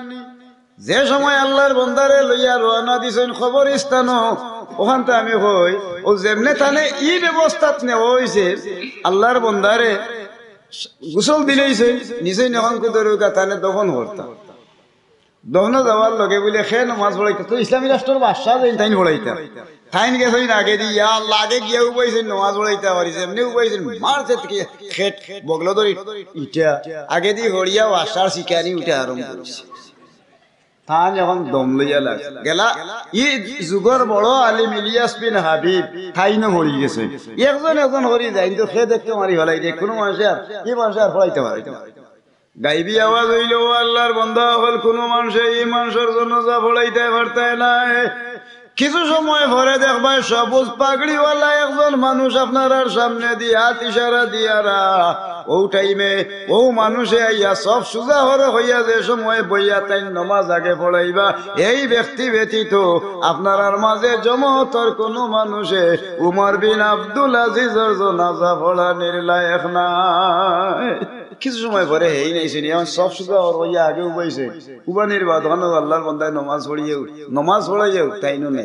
যে সময় আল্লাহর বন্দারে লইয়া রওয়ানা দিছইন কবরস্থানো, অখানতে আমি কই, অউ যেমনে তানে ই ব্যবস্থাত নেওয়া অইছে, আল্লাহর বন্দারে গোসল দিলাইছইন, নিছইন অখন কুদরুকা তানে দফন করতা। দফনো যাওয়ার লগে বুলে খে নমাজ পড়াইতা, তো ইসলামী রাষ্ট্রর বাদশা যেইন তাইন পড়াইতা। তাইন গেছইন আগেদি, ইয়া আল্লাহ, আগে গিয়া উবাইছইন নমাজ পড়াইতা পারি, যেমনে উবাইছইন মারছে থেকে খেট বগলো ধরি ইটা আগেদি হরিয়া বাদশার শিকানি উঠে আরম্ভ করছে। তান অখন দম লইয়া লাগ গেলা, ই যুগর বড় আলিম ইলিয়াস বিন হাবিব, তাইনও মরি গেছে। একজন একজন করি যাইন তো খে দেখতে মারি ফেলাই দে, কুনু মানষে আর, ই মানষে আর ফলাইতে পারে না। গাইবি আওয়াজ অইলো, "ও আল্লাহর বন্দা অকল, কুনু মানষে ই মানষর জানাজা ফলাইতে পারতায় নায়।" কিছু সময় পরে দেখবায় সবুজ পাগড়িওয়ালা একজন মানুষ আপনারার সামনেদি হাত ইশারা দিয়ারা। অউ টাইমে অউ মানষে আইয়া সফ সুজা করো কইয়া যে সময় বইয়া তাইন নমাজ আগে পড়াইবা, এই ব্যক্তি ব্যতীত আপনারার মাঝে জমাতর কুনু মানষে উমর বিন আব্দুল আজিজর জানাজা পড়ানির লায়েক নায়। কিছু সময় পরে হেইন আইছইন, অখন সফ সুজা করো কইয়া আগে উবাইছে। উবানির বাদখানো আল্লাহর বন্দায় নমাজ পড়িয়াউ, নমাজ পড়াইয়াউ তাইনও নাই।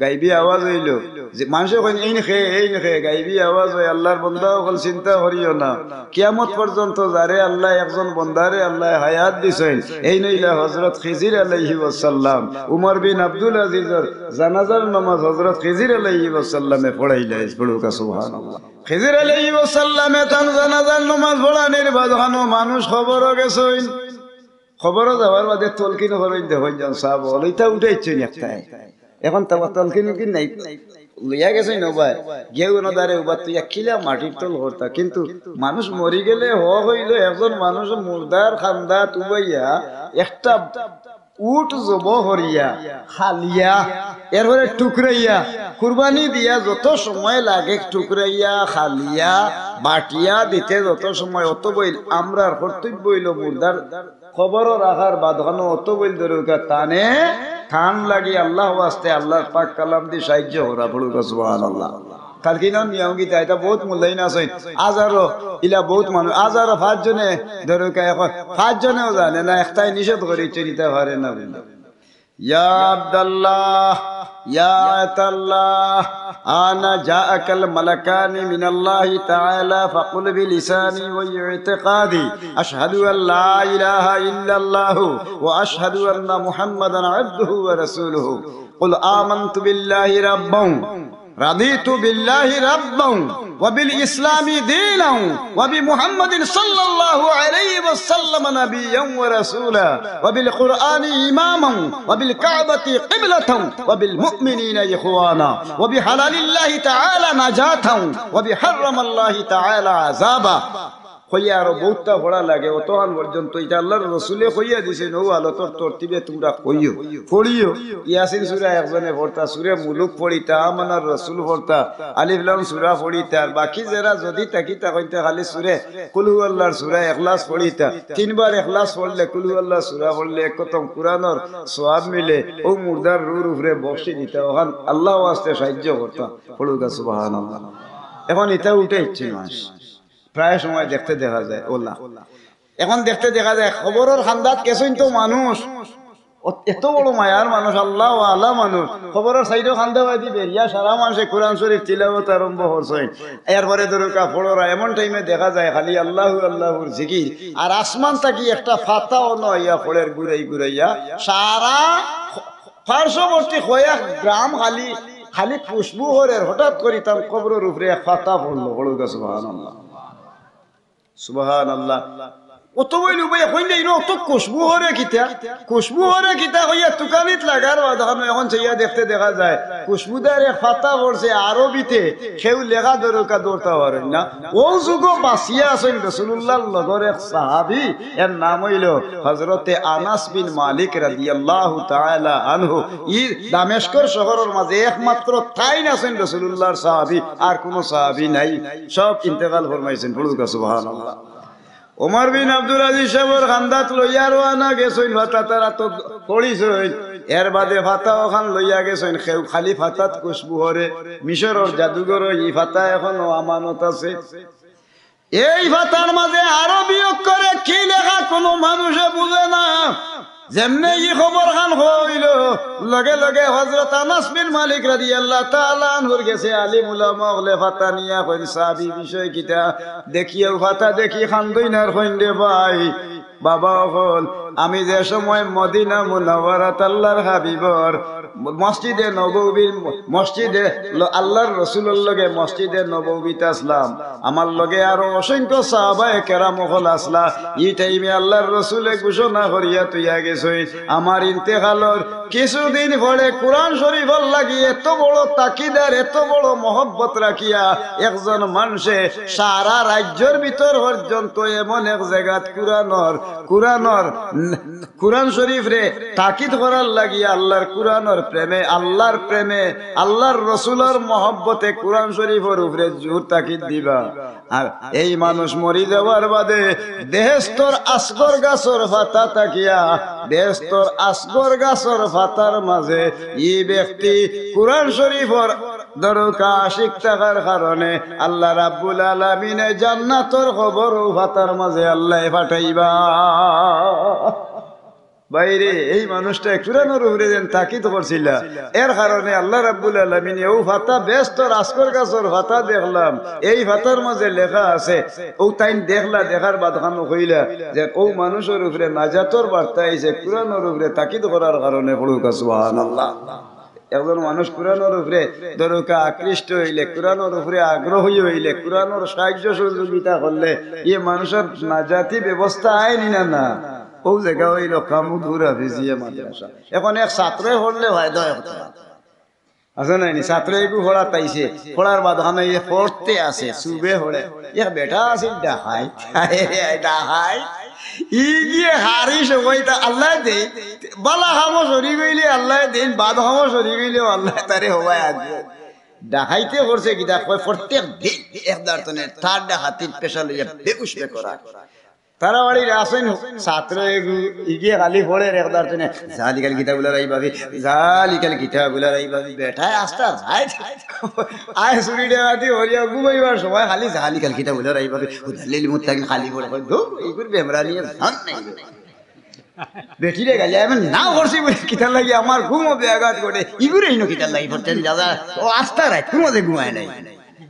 গাইবি আওয়াজ অইলো, যে মানষে কইন, "এইন খে, এইন খে।" গাইবি আওয়াজ অয়, "আল্লাহর বন্দা অকল, চিন্তা করিও না। কিয়ামত পর্যন্ত যারে আল্লায়, একজন বন্দারে আল্লায় হায়াত দিছইন, এইন অইলা হযরত খিজির আলাইহি ওয়াসাল্লাম।" উমর বিন আব্দুল আজিজর জানাজার নমাজ হযরত খিজির আলাইহি ওয়াসাল্লামে পড়াইলা। পড়ুকা সুবহানাল্লাহ। খিজির আলাইহি ওয়াসাল্লামে তান জানাজার নমাজ পড়ানির বাদখানো মানুষ কবরো গেছইন। কবরো যাওয়ার বাদে তলকিন করইন, দেখইন যান সাব অকল, ইতা উঠাইছইন একটায়। অখন তো তলকিন উকিন নাই, লইয়া গেছইন অবায়, গিয়া অনো দারে উবাত থইয়া কিলা মাটির তল করতা। কিন্তু মানুষ মরি গেলে হক অইলো একজন মানুষ মুর্দার কান্দাত উবাইয়া একটা উট জবো করিয়া, খালিয়া, এরপরে টুকরাইয়া, কুরবানি দিয়া যত সময় লাগে টুকরাইয়া, খালিয়া, বাটিয়া দিতে যত সময়, অত বইল আমরার কর্তব্য অইলো মুর্দার কবরো রাখার বাদখানো অত বইল ধরুকা তানে, তান লাগি আল্লাহ ওয়াস্তে আল্লাহর পাক কালামদি সাহায্য করা। পড়ুকা সুবহানাল্লাহ। তলকিনর নিয়ম কিতা? ইতা বউত মূল্যায়ন আছইন। আজারো ইলা বউত মানুষ, আজারো পাঁচজনে ধরুকা, অখন পাঁচজনেও জানে না, একটায় নিষেধ করি চিনিতে পারে না বুলে। يا عبد الله، يا أتى الله، أنا جاءك الملكان من الله تعالى، فقل بلساني وباعتقادي، أشهد أن لا إله إلا الله، وأشهد أن محمدا عبده ورسوله. قل آمنت بالله ربا، رضيت بالله ربا، وبالإسلام دينا، وبمحمد صلى الله عليه وسلم نبيا ورسولا، وبالقرآن إماما، وبالكعبة قبلة، وبالمؤمنين إخوانا، وبحلال الله تعالى نجاة، وبحرم الله تعالى عذابا. কইয়া আরো বউততা পড়া লাগে, অতখান পর্যন্ত ইটা আল্লার রসুলে কইয়া দিছইন, অউ হালতর তরতিবে তুমরা কইও, পড়িও। ইয়াসিন সূরা একজনে পড়তা, সূরা মুলুক পড়িতা, আমানার রসুল পড়তা, আলিফ লাম সূরা পড়িতা, আর বাকি যেরা যুদি থাকি থাকইন তে খালি সূরা কুল হু আল্লাহর সূরা ইখলাস পড়িতা। তিনবার ইখলাস পড়লে, কুল হু আল্লাহর সূরা পড়লে এক খতম কুরআনর সওয়াব মিলে, অউ মুর্দার রুহর উপরে বখশি দিতা, অখান আল্লাহ ওয়াস্তে সাহায্য করতা। পড়ুকা সুবহানাল্লাহ। এখন ইতা উঠে ইচ্ছে মানুষ। প্রায় সময় দেখতে দেখা যায় অলা। এখন দেখতে দেখা যায় কবরর কান্দাত গেছইন তো মানুষ, অত-, এত বড় মায়ার মানুষ, আল্লাহ ওয়ালা মানুষ, কবরর সাইডো কান্দা বাদি বেরিয়া সারা মানষে কুরআন শরীফ তিলাওয়াত আরম্ভ করছইন। এরপরে ধরুকা পড়রা, এমন টাইমে দেখা যায় খালি আল্লাহু আল্লাহুর জিকির, আর আসমান থাকি একটা ফাতাও নইয়া পড়ের ঘুরাই ঘুরাইয়া সারা পার্শ্ববর্তী কয়েক গ্রাম খালি, খালি খুশবু করের। হঠাৎ করি তান কবরর উপরে এক ফাতা পড়লো, পড়ুকা সুবহানাল্লাহ। সুবহানাল্লাহ। অত বইল উবাই কইলে ইনো অত খুশবু হরে কিতা? খুশবু হরে কিতা কইয়া তুকানিত লাগার বাদ অখন, অখন চাইয়া দেখতে দেখা যায় খুশবুদার এক ফাতা পড়ছে আরবিতে, কেউ লেখা ধরুকা ধরতা পারইন না। অউ যুগো বাঁচিয়া আছইন রাসূলুল্লাহর লগর এক সাহাবী, এর নাম অইলো হযরতে আনাস বিন মালিক রাদিয়াল্লাহু তাআলা আনহু। ই দামেস্কর শহরর মাঝে একমাত্র তাইন আছইন রাসূলুল্লাহর সাহাবী, আর কুনু সাহাবী নাই। সব ইন্তেকাল ফরমাইছইন। পড়ুকা সুবহানাল্লাহ। ওমর বিন আব্দুল আজিজ সাহেবর কান্দাত লইয়া রওয়ানা গেছইন, ফাতা তারা তো পড়িছইন। এর বাদে ফাতা অখান লইয়া গেছইন, কেউ খালি ফাতাত খুশবু হরে। মিশরর জাদুঘরো ই ফাতা এখনো আমানত আছে। এই ফাতার মাঝে আরবি অক্ষরে কি লেখা কুনু মানুষে বুঝে না। যেমনে ই খবর খান অইলো, লগে লগে হযরত আনাস বিন মালিক রাদিয়াল্লাহু তাআলা আনহুর গেছে আলিম উলামা অকলে ফাতা নিয়া কইন, "সাহাবী, বিষয় কিতা?" দেখিয়া ফাতা দেখি কান্দইন আর কইন, "রে ভাই, বাবা অকল, আমি যে সময় মদিনা মুনাওয়ারাত আল্লাহর হাবিবর মসজিদে নববীর, মসজিদে ল-, আল্লাহর রসুলর লগে মসজিদে নববীত আছলাম, আমার লগে আরো অসংখ্য সাহাবায়ে কেরাম অকল আছলা। ই টাইমে আল্লাহর রসুলে ঘোষণা করিয়া থইয়া গেছইন, আমার ইন্তেকালর কিছুদিন পরে কোরআন শরীফর লাগি এত বড় তাকিদ আর এত বড় মহব্বত রাখিয়া একজন মানষে সারা রাজ্যর ভিতর পর্যন্ত এমন এক জাগাত কোরআনর, কোরআনর, কোরআন শরীফরে তাকিদ করার লাগি আল্লাহর কোরআনর প্রেমে, আল্লাহর প্রেমে, আল্লাহর রসুলর মহব্বতে কোরআন শরীফর উপরে জোর তাকিদ দিবা।" আর এই মানুষ মরি যাওয়ার বাদে বেহেস্তর আসগর গাছর ফাতা থাকিয়া, বেহেস্তর আসগর গাছর ফাতার মাঝে ই ব্যক্তি কোরআন শরীফর দরকা আশিক থাকার কারণে আল্লাহ রাব্বুল আলামিনে জান্নাতর খবর অউ ফাতার মাঝে আল্লায় পাঠাইবা। ভাইরে, এই মানুষটায় কোরআনর উপরে যেন তাকিদ করছিলা, এর কারণে আল্লাহ রাব্বুল আলামিনে অউ ফাতা, বেহেস্তর আসগর গাছর ফাতা দেখলাম, এই ফাতার মাঝে লেখা আছে, অউ তাইন দেখলা, দেখার বাদ খানো কইলা যে অউ মানুষর উপরে নাজাতর বার্তা আইছে, কোরআনর উপরে তাকিদ করার কারণে। পড়ুকা সুবহানাল্লাহ। একজন মানুষ কোরআনর উপরে দরকা আকৃষ্ট অইলে, কোরআনর উপরে আগ্রহী অইলে, কোরআনর সাহায্য সহযোগিতা করলে, ই মানুষর নাজাতি ব্যবস্থা আইনি না, না। অউ জাগা অইলো কামুদুর হাফিজিয়া মাদ্রাসা। এখন এক ছাত্রয় পড়লে ফায়দা অয় কত। আছে না নি? ছাত্র এগু পড়াত আইছে, পড়ার বাদ খানো ইয়ে পড়তে আছে, সুবে পড়ে। এক বেটা আছে ডাকাইত, ডাকাইত। ই গিয়ে হারি সময় তা আল্লায় দেইন, বালা কামো শরিক অইলে আল্লায় দেইন, বাদ কামো শরিক অইলেও আল্লায় তারে হবায় আনবো। ডাকাইতে করছে কিতা কয়, প্রত্যেক দিন এক দারতনে তার ডাকাতির পেশা লইয়া বেহুশ বেকরা। তারা বাড়ির আছইন ছাত্র এগু, ইগিয়ে খালি পড়ের এক দারতনে, "জালিকাল কিতাবুল রাইবা ফি, জালিকাল কিতাবুল রাইবা ফি।" বেটায় আস্তা রাইত আয় চুরি ডাকাতি করিয়া ঘুমাইবার সময় খালি "জালিকাল কিতাবুল রাইবা ফি, হুদাল লিল মুত্তাকিন" খালি পড়ে। কয়, "ধুর, ইগুর বেমরা নিয়ে জান নাই।" বেটিরে গালি আমি না করছি বুলে কিতার লাগি আমার ঘুমো ব্যাঘাত ঘটে, ইগুরে ইনো কিতার লাগি পড়তে দাদা, ও আস্তা রাইত ঘুমো যে ঘুমায় নাই।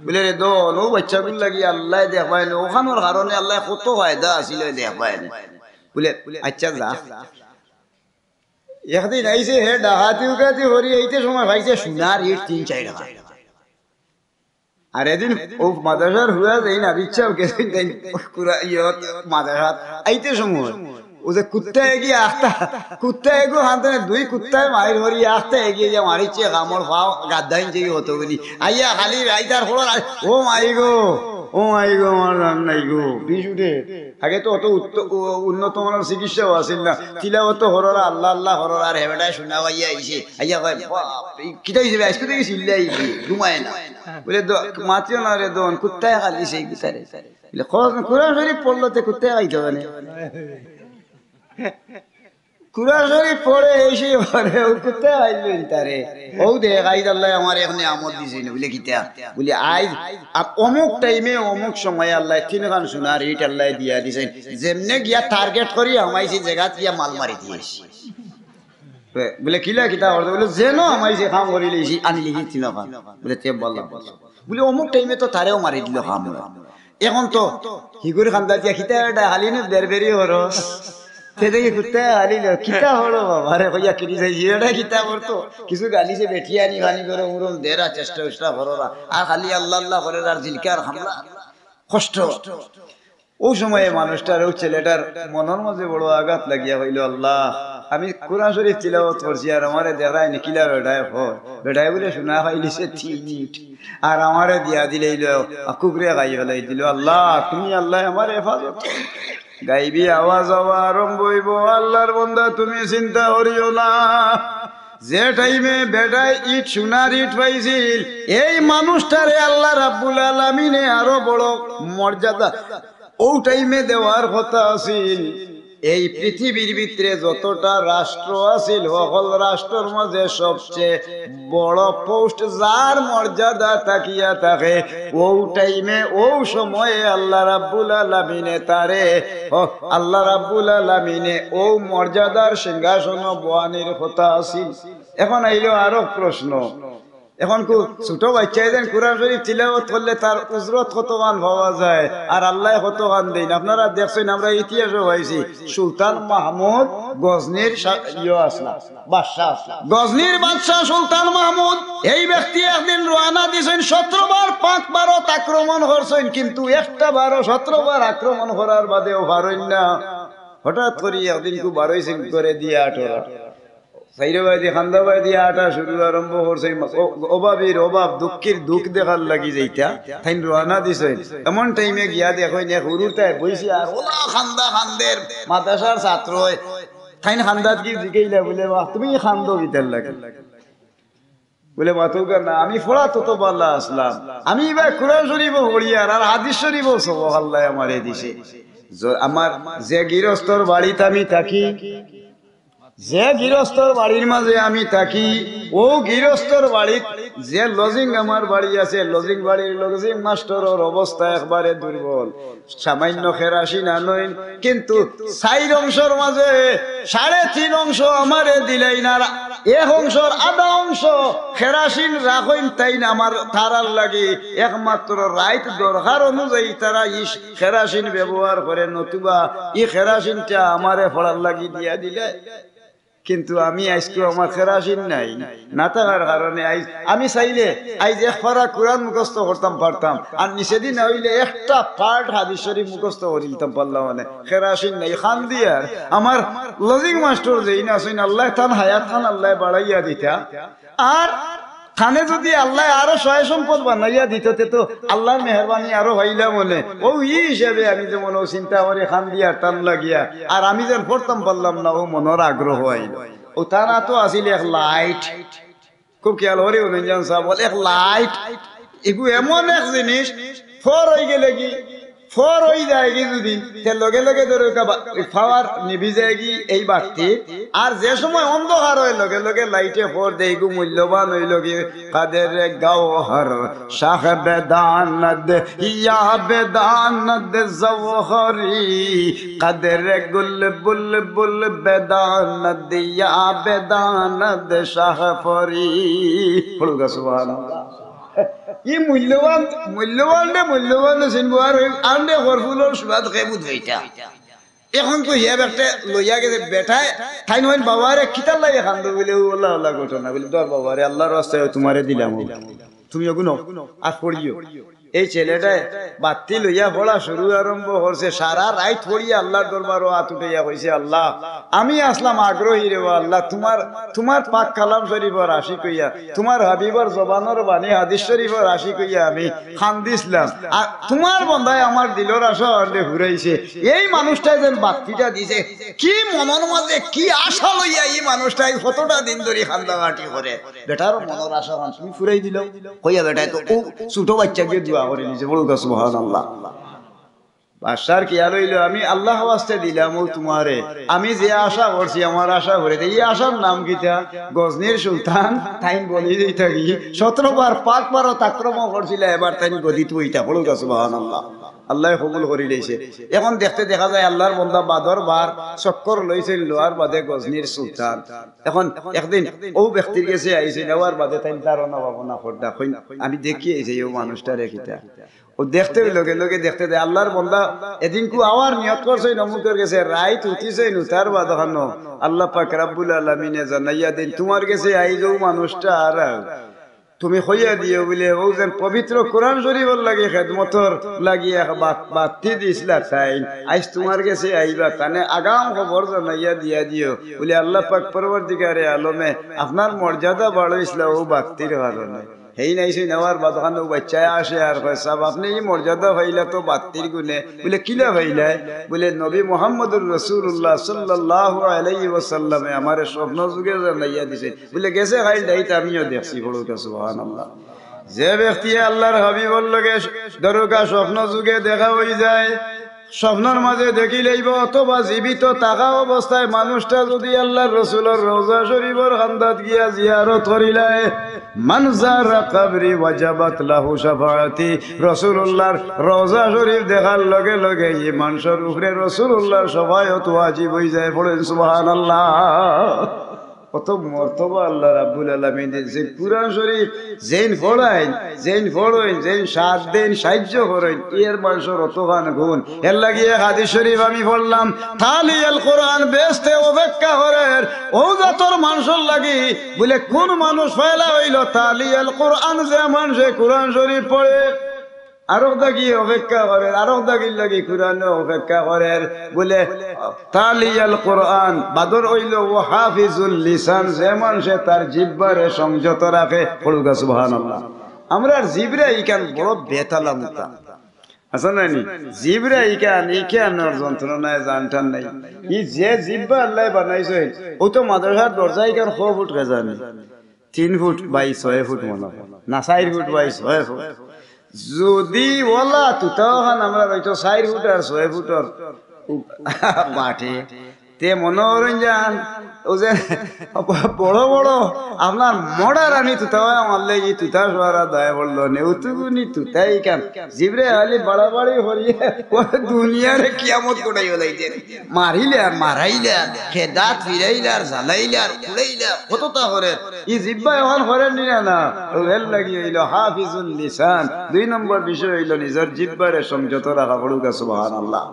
বুলে, "রে দন, ও বাচ্চাগুর লাগি আল্লায় দেখবায় না, অখানোর কারণে আল্লায় কত ফায়দা আছিল দেখবায় না।" বুলে, "আচ্ছা যা।" একদিন আইছে হে ডাকাতি উকাতি করি, এইতে সময় পাইছে সোনার ইট তিন চাইর খান। আর এদিন ও মাদ্রাসার হুয়া যাই না, বিচ্ছাও গেছে তাই কুরা-, ইয়ত মাদ্রাসাত আইতে সময় ও যে কুত্তা এগিয়ে আখতা, কুত্তা এগো হাতে দুই কুত্তায় মাইর করি আখতা এগিয়ে যে মারিছে কামড় পাও গাদ্দাইন যে হতো বলি। আইয়া খালি রাইতার খোড়র আর, "ও মাই গো, ও মাই গো, আমার রাম নাই গো।" বিষ উঠে। আগে তো অত উত্ত-, উ-, উন্নত মানের চিকিৎসাও আছিল না। তিলাওয়াত তো খোড়র, আল্লাহ আল্লাহ খোড়র, আর হেবেটায় শোনা পাইয়া আইছে। আইয়া কয়, "বাপ রে, কিতা হইছে বে? আইজকু থাকি চিল্লাই ঘুমায় না।" বুলে, "দ-, মাতিও না রে দন, কুত্তায় খালি সেই কুত্তারে।" বুলে, "খোঁজ না, কোরআন শরীফ পড়লো তে কুত্তায় খাইতো কেনে?" কোরআন শরীফ পড়ে, এই সেই পড়ে, ও কুত্তায় খাইলো তারে। ও দে, আইজ আল্লায় আমার এক নিয়ামত দিছে না, বুলে, "কিতা?" বুলে, "আইজ আ-, অমুক টাইমে, অমুক সময়ে আল্লায় তিন খান সোনার ইট আল্লায় দিয়া দিছে। যেমনে গিয়া টার্গেট করি হামাইছি, জাগাত গিয়া মাল মারি দিয়েছি।" বুলে, "কিলা কিতা করতে?" বুলে, "যেন হামাইছি, কাম করি লইছি, আনি লিখি তিন খান।" বুলে, "তে বললাম।" বুলে, "অমুক টাইমে তো তারেও মারি দিল কাম।" এখন তো হিগুর খান্দা দিয়া খিতা এটা খালি না বেরবেরি হরস। তে দেখি কুত্তায় খালি লো, "কিতা হলো বাবা রে?" কইয়া কিনি যাই, এটা কিতা করতো? কিছু গালি সে বেঠিয়া আনি ফানি করে উড়ন দেরা চেষ্টা উষ্টা কররা। আর খালি আল্লাহ আল্লাহ করে আর জিলকার হামলা। কষ্ট। ও সময়ে মানুষটার, ও ছেলেটার মনর মাঝে বড় আঘাত লাগিয়া কইলো, "আল্লাহ, আমি কোরআন শরীফ তিলাওয়াত করছি আর আমারে দেখরায় নি কিলা বেটায় হয়।" বেটায় বুলে শোনা পাইলিছে তিন ইট। আর আমারে দিয়া দিলে ইলো, আর কুকুরে খাই ফেলাই দিল। আল্লাহ, তুমি আল্লাহ আমার হেফাজত। গাইবি আওয়াজ হওয়া আরম্ভ হইবো, "আল্লাহর বন্দা, তুমি চিন্তা করিও না।" যে টাইমে বেটায় ইট, সোনার ইট পাইছিল, এই মানুষটারে আল্লাহ রাব্বুল আলামিনে আরো বড় মর্যাদা ও টাইমে দেওয়ার কথা আছিল। এই পৃথিবীর ভিতরে যতটা রাষ্ট্র আছিল, সকল রাষ্ট্রর মাঝে সবচেয়ে বড় পোস্ট যার মর্যাদা থাকিয়া থাকে, ও টাইমে, ও সময়ে আল্লাহ রাব্বুল আলামিনে তারে, ও আল্লাহ রাব্বুল আলামিনে ও মর্যাদার সিংহাসন বওয়ানির কথা আছিল। এখন আইলো আরো প্রশ্ন, এখন কু-, ছোট বাচ্চায় যেন কোরআন শরীফ তিলাওয়াত করলে তার উজরত কতখান পাওয়া যায় আর আল্লায় কতখান দেইন? আপনারা দেখছেন, আমরা ইতিহাসও পাইছি, সুলতান মাহমুদ গজনীর সা-, ইয়ে আসলা, বাদশা আসলা। গজনীর বাদশা সুলতান মাহমুদ, এই ব্যক্তি একদিন রওয়ানা দিছেন, সতেরো বার পাক ভারত আক্রমণ করছেন, কিন্তু একটা বারও, সতেরো বার আক্রমণ করার বাদেও পারইন না। হঠাৎ করি একদিন কু বারইছেন করে দিয়া আঠেরো। চাইরো বায়দি, খান্দা বায়দি আটা শুরু আরম্ভ করছে। অ-, অভাবীর অভাব, দুঃখীর দুঃখ দেখার লাগি যেইটা, তাইন রওয়ানা দিছে। এমন টাইমে গিয়া দেখইন, এক হুরুতায় বইছে আর ওলা খান্দা খান্দের মাদ্রাসার ছাত্র অয়। তাইন খান্দাত কি জিকাইলা বুলে, "বাহ, তুমি খান্দো কিতার লাগি?" বুলে, "মাতুকা না, আমি পড়া তত ভালা আসলাম। আমি ইবার কোরআন শরীফও পড়ি আর, আর হাদিস শরীফও সবক আল্লায় আমারে দিছে।" জ-, আমার যে গিরস্তর বাড়িত আমি থাকি, যে গিরস্তর বাড়ির মাঝে আমি থাকি, ও গিরস্তর বাড়িত যে লজিং আমার বাড়ি আছে, লজিং বাড়ির লজিং মাস্টরর অবস্থা একবারে দুর্বল। সামান্য কেরাসিন আনইন, কিন্তু চাইর অংশর মাঝে সাড়ে তিন অংশ আমারে দিলাইন, আর এক অংশর আধা অংশ কেরাসিন রাখইন তাইন আমার তারার লাগি। একমাত্র রাইত দরকার অনুযায়ী তারা ই কেরাসিন ব্যবহার করে, নতুবা ই কেরাসিনটা আমারে পড়ার লাগি দিয়া দিলে। কিন্তু আমি আইজকু আমার কেরাসিন নাই, না থাকার কারণে আইজ আমি চাইলে আইজ এক পারা কোরআন মুখস্থ করতাম পারতাম, আর নিচেদি না অইলে একটা পার্ট হাদিস শরীফ মুখস্থ করিলতাম পারলাম অনে। কেরাসিন নাই, খান্দিয়ার। আমার লজিং মাস্টর যেইন আছইন, আল্লায় তান হায়াত খান আল্লায় বাড়াইয়া দিতা। আর তানে যুদি আল্লায় আরো সয় সম্পদ বানাইয়া দিত, তে তো আল্লাহর মেহেরবানি আরো পাইলাম অনে। ও ই হিসাবে আমি যেমন ও চিন্তা করি খান্দিয়ার তান লাগিয়া, আর আমি যেন পড়তাম পারলাম না, ও মনর আগ্রহ আইল। ও তারা তো আছিল এক লাইট, খুব খেয়াল করি হুনইন যান সাব, বলে এক লাইট, এগু এমন এক জিনিস, ফর অই গেলে কি, ফর অই যায়গি যুদি, তে লগে লগে ধরো কা বা-, ওই পাওয়ার নিবি যায়গি এই বাত্তি। আর যে সময় অন্ধকার অয়, লগে লগে লাইটে ফর দেয়গি, মূল্যবান অইলোগি। কাদের গওহর শাহ বেদানদ, ইয়া বেদানদ জওহরি, কাদের গুল বুলবুল বেদানদ, ইয়া বেদানদ শাহ ফরি। পড়ুকা সুবহানাল্লাহ। ই মূল্যবান, মূল্যবান রে, মূল্যবান রে, সিনবো আর ওই আন্ডে হরফুলর সুবাদ কে বুঝ অইতা। এখন তো হিয়া বেটায় লইয়া গেছে, বেটায় তাইন অইন বাবারে কিতার লাগি কান্দো বুলে, ও আল্লাহ, আল্লাহ ঘটনা বুলে, ধর বাবারে, আল্লাহর রাস্তায় তুমারে দিলাম, তুমি ওগুনো আর পড়িও। এই ছেলেটায় বাত্তি লইয়া পড়া শুরু আরম্ভ করছে, সারা রাইত পড়িয়া আল্লাহর দরবারো আত উঠাইয়া কইছে, "আল্লাহ, আমি আসলাম আগ্রহী রে বা আল্লাহ, তুমার, তুমার পাক কালাম শরীফর আশিক অইয়া, তুমার হাবিবর জবানর বাণী হাদিস শরীফর আশিক অইয়া আমি কান্দিছলাম। আর তুমার বন্দায় আমার দিলর আশা অহানরে ফুরাইছে।" এই মানুষটায় যেন বাত্তিটা দিছে, কি মনর মাঝে কি আশা লইয়া ই মানুষটায় কতটা দিন ধরি কান্দাকাটি করে, বেটার মনর আশা অখান তুমি ফুরাই দিলাও। কইয়া বেটায় তো ও ছোট বাইচ্চাগুয়ে দোয়া করি নিছে, পড়ুকা সুবহানাল্লাহ। বাদশার খিয়াল অইলো, "আমি আল্লাহ ওয়াস্তে দিলাম ও তুমারে, আমি যে আশা করছি, আমার আশা ফুরাইতা।" ই আশার নাম কিতা? গজনীর সুলতান, তাইন বলি দিতা কি, সতেরো বার পাক ভারত আক্রমণ করছিলা, এবার তাইন গদিত বইতা, পড়ুকা সুবহানাল্লাহ। আল্লায় কবুল করি লইছে। এখন দেখতে দেখা যায় আল্লাহর বন্দা বাদর বার চক্কর লইছইন, লওয়ার বাদে গজনীর সুলতান। এখন একদিন অউ ব্যক্তির গেছে আইছইন, আওয়ার বাদে তাইন ধারণা ভাবনা করতা, কইন, "আমি দেখি আইছি অউ মানুষটারে কিতা।" অউ দেখতে লগে লগে দেখতে দেয় আল্লাহর বন্দা এদিনকু আওয়ার নিয়ত করছইন অমুকর গেছে, রাইত উঠিছইন, উঠার বাদে অখানো আল্লাহ পাক রাব্বুল আলামিনে জানাইয়া দেইন, "তুমার গেছে আইজ অউ মানুষটা আর তুমি কইয়া দিও বুলে, অউ যেন পবিত্র কোরআন শরীফর লাগি খেদমতর লাগি এক বাত-, বাত্তি দিছলা তাইন, আইজ তুমার গেছে আইবা, তানে আগাম খবর জানাইয়া দিয়া দিও।" বুলে, "আল্লাহ পাক পরওয়ারদিগারে আলমে আপনার মর্যাদা বাড়াইছলা অউ বাত্তির কারণে।" হেইন আইছইন, আওয়ার বাদে অখানো বাইচ্চায় আসে আর কয়, "সাব, আপনে ই মর্যাদা পাইলা তো বাত্তির গুণে।" বুলে, "কিলা পাইলায়?" বুলে, "নবী মুহাম্মদুর রাসূলুল্লাহ সাল্লাল্লাহু আলাইহি ওয়াসাল্লামে আমারে স্বপ্ন যুগে জানাইয়া দিছে।" বুলে, "গেছে কাইল রাইত আমিও দেখছি।" পড়ুকা সুবহানাল্লাহ। যে ব্যক্তিয়ে আল্লাহর হাবিবর লগে স-, ধরুকা স্বপ্ন যুগে দেখা অইযায়, স্বপ্নর মাঝে দেখিলাইবো অথবা জীবিত থাকা অবস্থায় মানুষটা যুদি আল্লাহর রসুলর রওজা শরীফর কান্দাত গিয়া জিয়ারত করিলায়, "মান যারা কবরি ওয়াজাবাত লাহু শাফাআতি", রসুলুল্লাহর রওজা শরীফ দেখার লগে লগে ই মানষর উপরে রসুলুল্লাহর শফায়ত ওয়াজিব অইযায়। পড়ইন সুবহানাল্লাহ। অত মর্তবা আল্লাহ রাব্বুল আলামিন দিছইন। কুরআন শরীফ যেইন পড়ইন, যেইন পড়ইন, যেইন সাথ দেইন, সাইয্য করইন, এর মানষর অতখান গুণ। এর লাগি এক হাদিস শরীফ আমি পড়লাম, "তালিয়াল কুরআন বেহেশতে অপেক্ষা করের অউ জাতর মানষর লাগি।" বুলে, কুন মানুষ পয়লা অইলো তালিয়াল কুরআন? যে মানষে কুরআন শরীফ পড়ে। আরক দাগি অপেক্ষা করের, আরক দাগির লাগি কুরআনে অপেক্ষা করের। বুলে, "তালিয়াল কুরআন", বাদর অইলো "ওয়া হাফিজুল লিসান", যে মানষে তার জিব্বারে সংযত রাখে। পড়ুকা সুবহানাল্লাহ। আমরার জিব্বা ইখান বড় বেতালা মুতা। আছে না নি? জিব্বা ইখান, ইখানর যন্ত্রণায় জানটান নাই। ই যে জিব্বা আল্লায় বানাইছইন, অউ তো মাদ্রাসার দরজা ইখান ক ফুট কে জানে? তিন ফুট বাই ছয় ফুট মনো অয়। না, চাইর ফুট বাই ছয় ফুট। যুদি অলা তুতা অখান আমরার অইতো চাইর ফুট আর ছয় ফুটর উ-, বাটে, তে মনো করইন যান, অউ যে বড় বড় আপনার মডার আনি তুতা অয়, আমার লাগি তুতা সহারা দায় পড়লো নে, অতগুনি তুতা ইখান। জিব্বা খালি বাড়াবাড়ি করিয়া অউ দুনিয়ারে কিয়ামত ঘটাইয়া লাইছে। মারিলার, মারাইলার, খেদাত ফিরাইলার, জ্বালাইলার, পুড়াইলার, কততা করের। ই জিব্বা অখান করের নি না, না? অউ এর লাগি অইলো হাফিজুল লিসান। দুই নম্বর বিষয় অইলো নিজর জিব্বারে সংযত রাখা। পড়ুকা সুবহানাল্লাহ।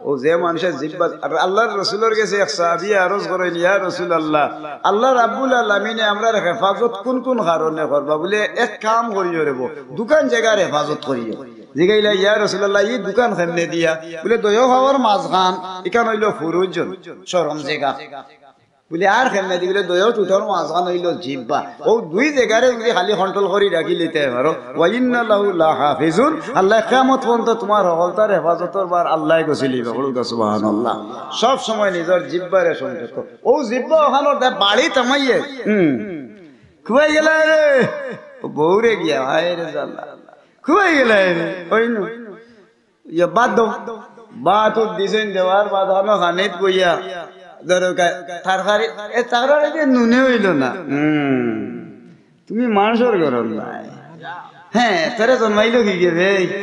অউ যে মানষে জিব্বা, আর আল্লাহর রসুলর গেছে এক সাহাবিয়ে আরজ করইন, "ইয়া রাসুলাল্লাহ, আল্লাহ রাব্বুল আলামিনে আমরার হেফাজত কুন কুন কারণে করবা?" বুলে, "এক কাম করিও রেবো, দুখান জাগার হেফাজত করিও।" জিগাইলা, "ইয়া রাসুলাল্লাহ, ই দুখান কেমনে দিয়া?" বুলে, "দুইও পাওর মাঝখান, ইখান অইলো ফুরুজন, শরম জাগা।" বুলে, "আর কেমনে দি?" বুলে, "দুইও ঠুটর মাঝখান অইলো জিব্বা। অউ দুই জাগারে যুদি খালি control করি রাখিলিতায় পারো, ওয়া ইন্না লাহু লাহাফিজুন, আল্লায় কিয়ামত পর্যন্ত তুমার হকলতার হেফাজতর ভার আল্লায় গছিলিবা।" পড়ুকা সুবহানাল্লাহ। সব সময় নিজর জিব্বারে সংযত। অউ জিব্বা অখানর দে বাড়ি থামাইয়ে, হুম, খুয়াই গেলায় রে, অউ বউরে গিয়া, হায় রে জ্বালা, খুয়াই গেলায় রে, অইন। ইয়া বাদ দেও। বাদ তো দিছইন, দেওয়ার বাদ অনো খানিত বইয়া ধরো কা-, তরকারি, এ তরকারি যে নুনে অইলো না। হুম। তুমি মানষর ঘরর নায়। হ্যাঁ, তোরে জন্মাইলো কিগে বে?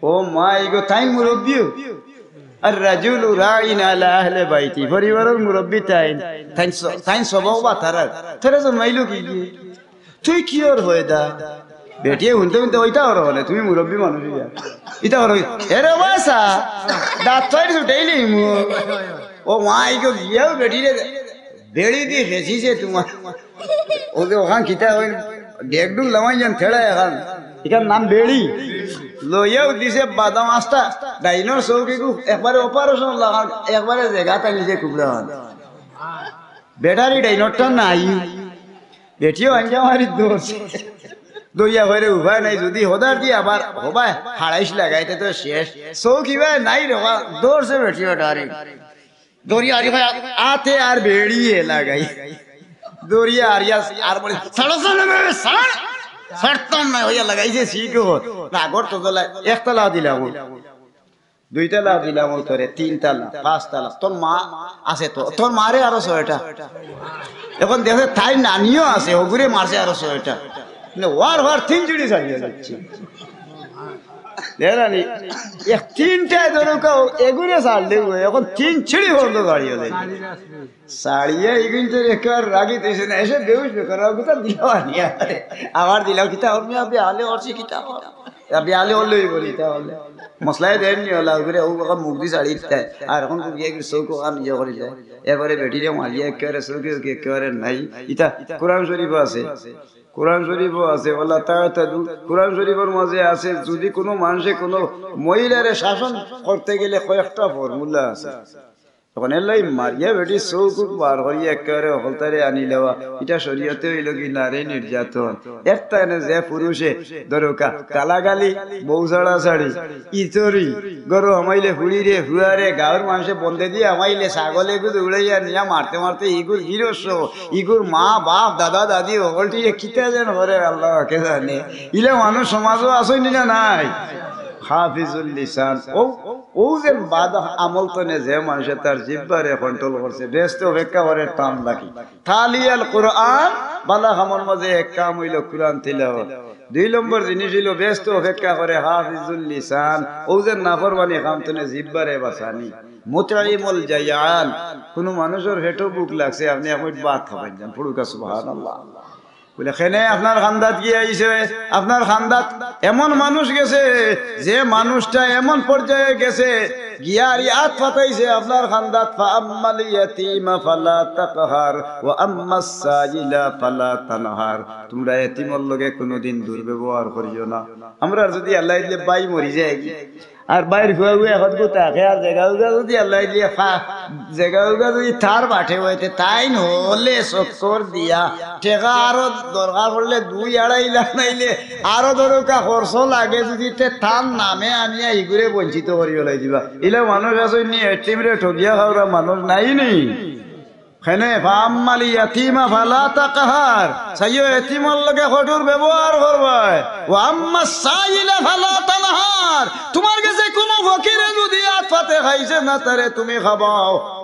ও মা, ইগু তাইন মুরব্বিও। আর রাজুলু রাইন আলা আহলে বাইতি, পরিবারর মুরব্বি তাইন। তাইন স-, তাইন সবক বাতারার। তোরে জন্মাইলো কিগে? তুই কিওর পয়দা? বেটিয়ে হুনতে হুনতে ওইটা ওর হলে, তুমি মুরব্বি মানুষ ইয়া। ইটা ওর হই-, এরে বাসা, দাঁত ফাইর ছুটাইলি মু। ও মা, ইগু গিয়াও বেটিরে বেড়ি দি খেছিছে তোমার। ও যে ওখান কিতা অইন, ডেকডুল লামাই যান থেড়া এখান। ইটার নাম বেড়ি। লইয়াও দিছে বাদাম আস্তা, ডাইনর চউখ ইগু একবারে operation লাগান, একবারে জাগা টানিছে কুকুরা খান। বেটারি ডাইনরটা নাই। বেটিও আঞ্জা মারি দৌড়ছে। দৌড়িয়া কইরে উপায় নাই, যদি হদার দি আবার হবায় হাড়াইশ লাগাইতে তো শেষ। চউখ ইবায় নাই রে বা, দৌড়ছে বেটিও ডারি। দৌড়িয়া আরি কয়, আতে আর বেড়িয়ে লাগাই। দৌড়িয়া আরিয়া আর বলে, "ছাড়ো, ছাড়ো, ছাড়ো, ছাড়।" ছাড়তাম না, অইয়া লাগাইছে সিট ওর। রাগর তো জ্বালায়, একতলা দিলাম। দুইতলা দিলাম ওই তোরে, তিনতলা, পাঁচতলা। তোর মা আছে তো, তোর মারে আরো ছয়টা। এখন দেখে তাই নানিও আছে, ওগুরে মারছে আরো ছয়টা। মানে ওয়ার ওয়ার তিন চুড়ি ছাড়িয়ে যাচ্ছে। দেখলানি, এক তিনটায় ধরো কেউ এগুরে ছাড়লে, এখন তিন ছিঁড়ি হলো গাড়ি হলে। ছাড়িয়ে এগুন তো একেবারে রাগি দিয়েছে না, এসে বেউস বেকার, ওগুতা দিল আনিয়া। আবার দিলাম, কিতা হবে, আপনি আলে অর্চি কিতা হবে? আপনি আলে অল্লে হইব নি, তা হলে। মশলায় দেন নি হলা, ওগুরে ও বাবা মুখ দি ছাড়ি দিতে। আর এখন তো গিয়ে একটু চোখ ওখান ইয়ে করে যায়। এবারে বেটিরে মারিয়া একেবারে চোখে চোখে একেবারে নাই। ইতা কোরআন শরীফও আছে। কোরআন শরীফও আছে, "ওয়ালা তা'তাদু।" কোরআন শরীফর মাঝে আছে, যদি কোনো মানুষে কোনো মহিলারে শাসন করতে গেলে কয়েকটা ফর্মুলা আছে। তখন এর লাগি মারিয়া বেটি চোখ উখ বার করিয়া একেবারে হকলতারে আনি লেওয়া, ইটা শরীয়তে অইলো কি নারী নির্যাতন। এর তাইনে যে পুরুষে ধরো কা-, গালাগালি, বউ ছাড়াছাড়ি, ইতরি, গরু হামাইলে ফুড়িরে, ফুয়ারে, গাঁওর মানুষে বন্দে দিয়া হামাইলে, ছাগলে গুদ উড়াইয়া নিয়া মারতে মারতে ইগুর গিরস্ত, ইগুর মা, বাপ, দাদা, দাদি, হকলটিরে কিতা যেন করে আল্লাহ পাকে জানে। ইলা মানুষ সমাজও আছইন নি না নাই? হাফিজুল লিসান। ও, ও যে বাদ আমল তনে যে মানুষে তার জিব্বারে control করছে, বেহেস্তে অপেক্ষা করে তান লাগি। তালিয়াল কোরআন, বালা কামর মাঝে এক কাম অইলো কোরআন তিলাওয়াত। দুই নম্বর জিনিস অইলো বেহেস্তে অপেক্ষা করে হাফিজুল লিসান, ও যে নাফরমানি কাম তনে জিব্বারে বাঁচানি। মুতইমুল জাইআন, কোনো মানুষর পেটো ভুক লাগছে, আপনি এক মুইট ভাত খাবাই যান, পড়ুকা সুবহানাল্লাহ। বলে, "কেনে আপনার খান্দাত কি আইছে?" আপনার খান্দাত এমন মানুষ গেছে, যে মানুষটা এমন পর্যায়ে গেছে, গিয়া আর আত পাতাইছে আপনার খান্দাত, "ফাআম্মাল ইয়াতিমা ফালা তাকহার, ওয়া আম্মাস সাইলা ফালা তানহার।" তোমরা এতিমর লগে কোনোদিন দুর্ব্যবহার করিও না। আমরা যদি আল্লাহ দিলে বাই মরি যায়, আর বাইর ফুয়া ফুয়া এখন কো থাকে, আর জেগা উগা যদি আল্লাহ দিয়া ফা-, জেগা উগা যদি তার বাটে অইতে, তাইন হকলে চক্কর দিয়া, টেকা আরো দরকার পড়লে দুই আড়াই লাখ নাইলে আরো ধরো কা খরচ লাগে, যদি তে তার নামে আনিয়া ইগুরে বঞ্চিত করি ওলাই দিবা। ইলা মানুষ আছইন নি, এতিমরে ঠগিয়া খাওরা মানুষ নাই নি? কেনে, "ফাআম্মাল ইয়াতিমা ফালা তাকহার।" চাইও, এতিমর লগে কঠোর ব্যবহার করবায়। "ওয়া আম্মাস সাইলা ফালা তানহার।" তোমার গেছে কোনো ফকিরে যদি আত পাতে খাইছে না, তারে তুমি খাবাও।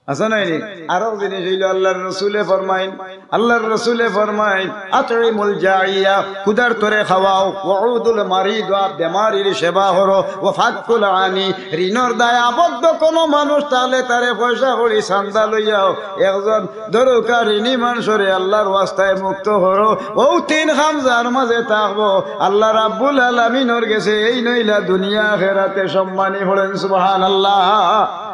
আছে না নি? আরো জিনিস অইলো আল্লাহর রসুলে ফরমাইন, আল্লাহর রসুলে ফরমাইন, "আতইমুল জাইয়া", ক্ষুধার্তরে খাওয়াও, "ওয়াউদুল মারিদা", বেমারির সেবা করো, "ওয়া ফাক্কুল আনি", ঋণর দায় আবদ্ধ কোনো মানুষ তাহলে তারে পয়সা কড়ি চান্দা লইয়াও, একজন দরকার ঋণী মানুষরে আল্লাহর ওয়াস্তায় মুক্ত করো। ও তিন কাম যার মাঝে থাকবো, আল্লাহ রাব্বুল আলামিনর গেছে এই নইলা দুনিয়া আখেরাতে সম্মানী। পড়েন সুবহানাল্লাহ।